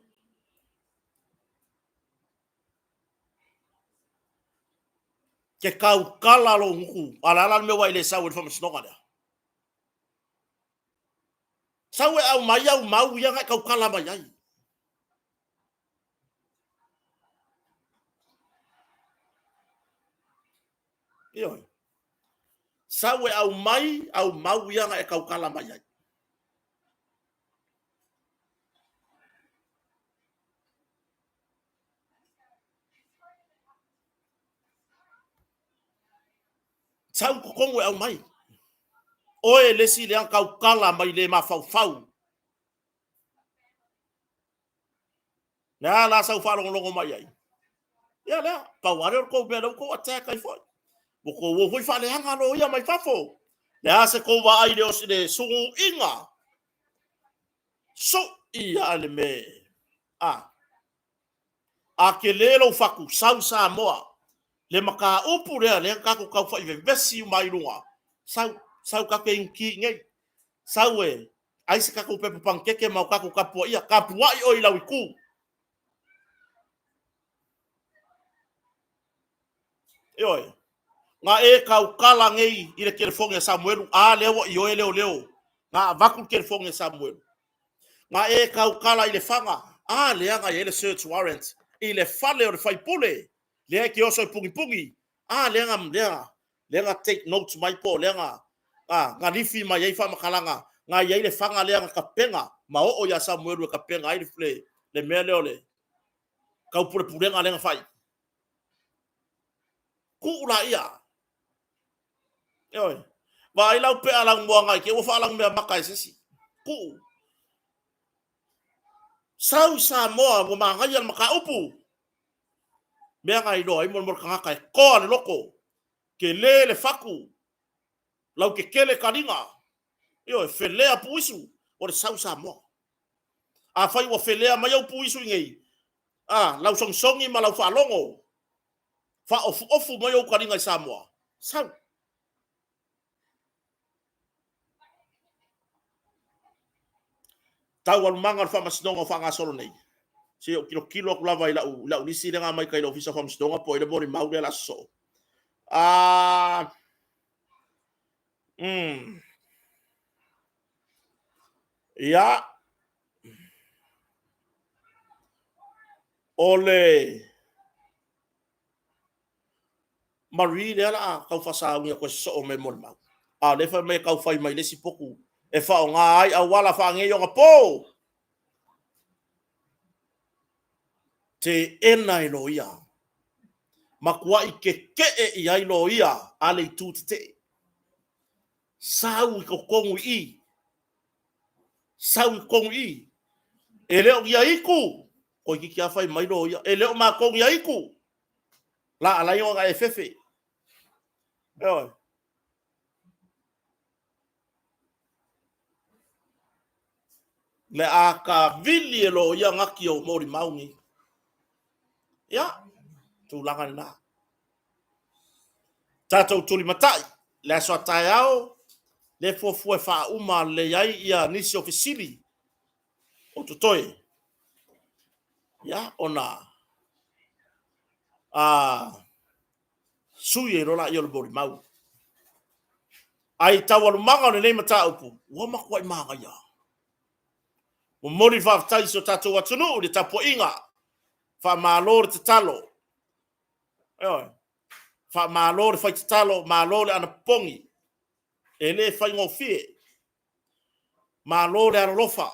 S1: Ke tautala lou gutu, a o le a la le mea ua e le sau ai i le faamasinoga lea? Sau e aumai au mau ia na e tautala mai ai. Ioe. Sau e aumai au mau ia na e tautala mai ai. Sau i totonu e aumai. Oe le isi lea tautala mai le mafaufau. Le a la sau faalogologo mai ai? Ia lea, pau lava lea o le tou mea lea ua tou attack ai foi. Ua tou o foi faaleaga loia mai fafo. Le a se tou vaai i le suguiga? Sui lava le mea. A. A tele lou fatu, sau i Samoa. Le mataupu lea, lea na tatou tau fai vevesi uma ai i luga, sau, sau tatou te inu ti i inei. Sau e ai se tatou pepa panukeke ma o tatou tapuaia. Tapuai oe i lau itu. Ioe. Na e tautala nei i le telefoni a Samuelu, a lea ua ioe leoleo, na avatu le telefoni a Samuelu. Na e tautala i Lefaga, a lea na i ai le search warrant i le fale o le faipule, lea e te oso e punipuni, a lea na, lea, lea na take notes mai po o lea na, na, na lifi mai ai faamatalaga, na i ai Lefaga lea na tapena ma oo ia Samuelu e tapena ai le, le, le mea lea o le taupulepulega lea na fai. Tuu laia. Ioe. Vaai lau pea lanumoana i te i ua faalanumeamata e se isi. Tuu. Sau i Samoa ua manaia le mataupu. Mea na iloa ai mo le tagata e toa le loto, tele le fatu, lautetele taliga, ioe, felea puisu, o le sau i Samoa. Afai ua felea mai au puisu i nei, a, lau sogisogi ma lau faalogo, faaofuofu mai ou taliga i Samoa, sau. Taualumaga o le faamasinoga o faagasolo nei. Se i ou tilotilo atu lava i lau, i lau lisi lea na aumai tai le Ofisa o Faamasinoga po o ai le molimau lea o le a sosoo. Ah, Ia, o le Marie lea o le a tau faasauni atu e sosoo mai molimau. A o lea e fai mai e tau fai mai le isi potu e faaaoga ai auala faaneionapo. Teena e loia. Matuai tetee i ai loia a le itu tetee. Sau i totonu i i. Sau i totonu i i. E le o ni aitu, toeitiiti lava fai mai loia, e le o matou ni aitu. La alai ona e fefe. Ioe. Le a tavili e loia gati o molimau nei. Ia, tulaga lena. Tatou tulimatai le aso a taeao le fuafua e faauma lelei ai ia nisi o fesili o totoe. Ia, ona a sui ai loa laia o le molimau. Ae i taualumaga o lenei mataupu, ua matuai manaia. Momoli le faafetai i si o tatou atunuu i le tapuaiga. Faamalo le tatalo. Ioe. Faamalo le fai tatalo, malo le anapopogi. E le faigofie. Malo le alolofa.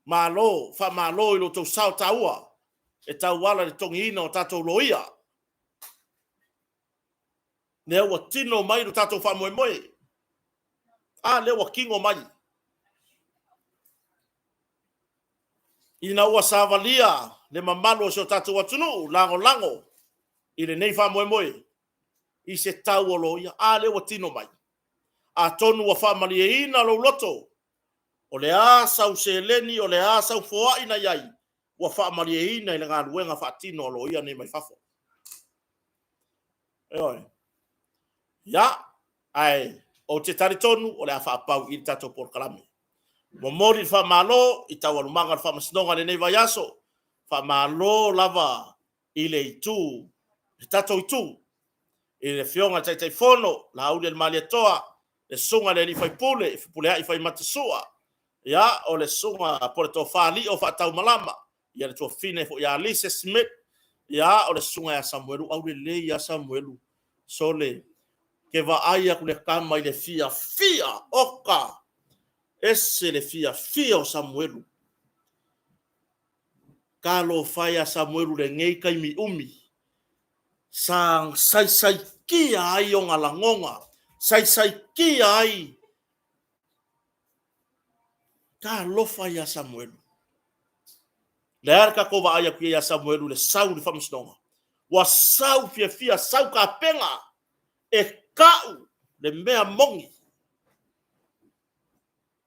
S1: Malo, faamalo i lo outou sao taua. e tauala i le togiina o tatou loia. Lea ua tino mai lo tatou faamoemoe. A lea ua kino mai. Ina ua savalia le mamalu o si o tatou atunuu lagolago i lenei faamoemoe i se tau o loia, a lea ua tino mai. Atonu ua faamalieina lou loto, o le a sau seleni, o le a sau foai na i ai, ua faamalieina i le galuega faatino a loia nei mai fafo. Ioe. Ia, ae ou te talitonu o le a faapau i le tatou polokalame. Momoli le faamalo i taualumaga o le faamasinoga i lenei vaiaso. Faamalo lava i le itu, le tatou itu, i le Afioga i le Taitaifono Laaulialemalietoa, le Susuga i le Alii Faipule Fepuleai Faimata Sua, ia, o le Susuga po o le Tofa Lio Faataumalama, ia le tuafafine foi ia Lisa Smith, ia, o le Susuga ia Samuelu Aulelei ia Samuelu, sole, ke vaai aku le tama i le fiafia, oka, ese le fiafia o Samuelu. Talofa e ia Samuelu lenei taimi umi, sa saisaitia ai ona lagona, saisaitia ai. Talofa ia Samuelu. Le a le tatou vaai atu ia Samuelu le sau i le faamasinoga. Ua sau fiafia, sau tapena e tau le mea moni.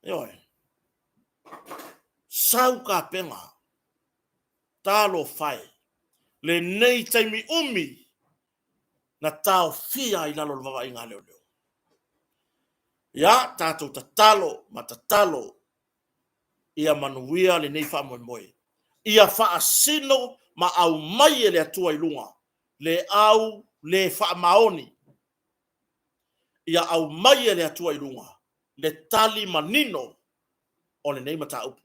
S1: Ioe. Sau tapena. Talofa e. Lenei taimi umi na taofia ai lalo o le vavaaiga a leoleo. Ia, tatou tatalo ma tatalo ia manuia lenei faamoemoe. Ia faasino ma aumai e le Atua i luga le au le faamaoni. Ia aumai e le Atua i luga le tali manino o lenei mataupu.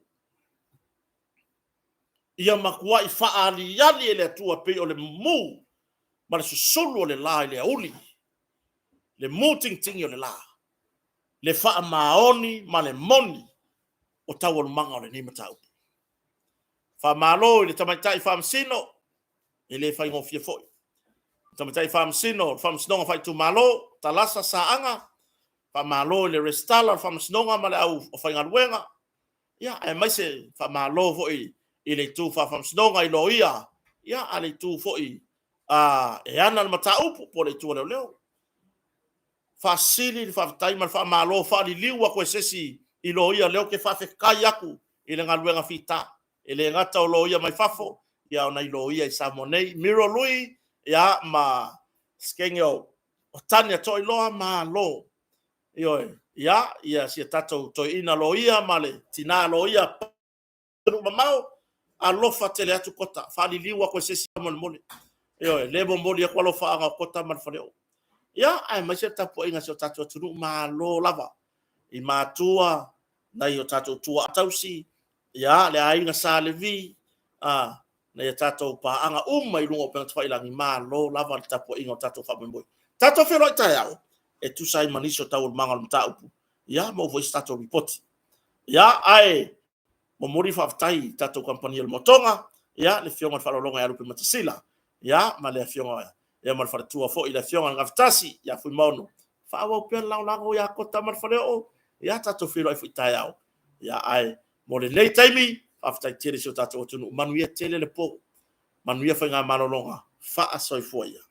S1: Ia matuai faaaliali e le Atua pei o le mu ma le susulu o le la i le aoauli, le mu tigitigi o le la, le faamaoni ma le moni o taualumaga o lenei mataupu. Faamalo i le tamaitai faamasino, e le faigofie foi. Le tamaitai faamasino o le Faamasinoga Faaitumalo, Talasa Saaga, faamalo i le resitala o le Faamasinoga ma le aufaigaluega, ia, aemaise faamalo foi i le itu faafaamasinoga i loia, ia, a le itu foi e ana le mataupu po o le itu a leoleo. Faasili le faafetai ma le faamalo faaliliu atu e se isi i loia, lea ou te faafetai atu i le galuega fita. E le gata o loia mai fafo, ia o nai loia i Samoa nei. Miro Lui, ia, ma Skenge o Tania Toailoa, malo. Ioe, ia, ia si a tatou toeaina loia ma le tina loia atunuu mamao, alofa tele atu Kota, faaliliu atu e se isi molemole. Ioe, le momoli atu alofaaga o Kota ma le faleoo. Ia, aemaise le tapuaiga a si o tatou atunuu, malo lava i matua, nai o tatou tuaa tausi, ia, le aiga Sa Levi, a, nai a tatou paaga uma i luga o upega tafailagi, malo lava le tapuaiga o tatou faamoemoe. Tatou feiloai taeao e tusa ai ma nisi o taualumaga o le mataupu, ia, maua foi se tatou lipoti. Ia, ae momoli faafetai i tatou kamupani o le Motoga, ia, le Afioga i le Faaaloaloga ia Lupe Matasila, ia, ma le Afioga ia ma le faletua foi le Afioga i le Gafatasi ia Fuimaono. Faaauau pea le lagolago ia Kota ma le Faleoo, ia tatou feiloai foi taeao. Ia, ae mo lenei taimi, faafetai tele i si o tatou atunuu. Manuia tele le po, manuia faigamalologa, faasoifua ia.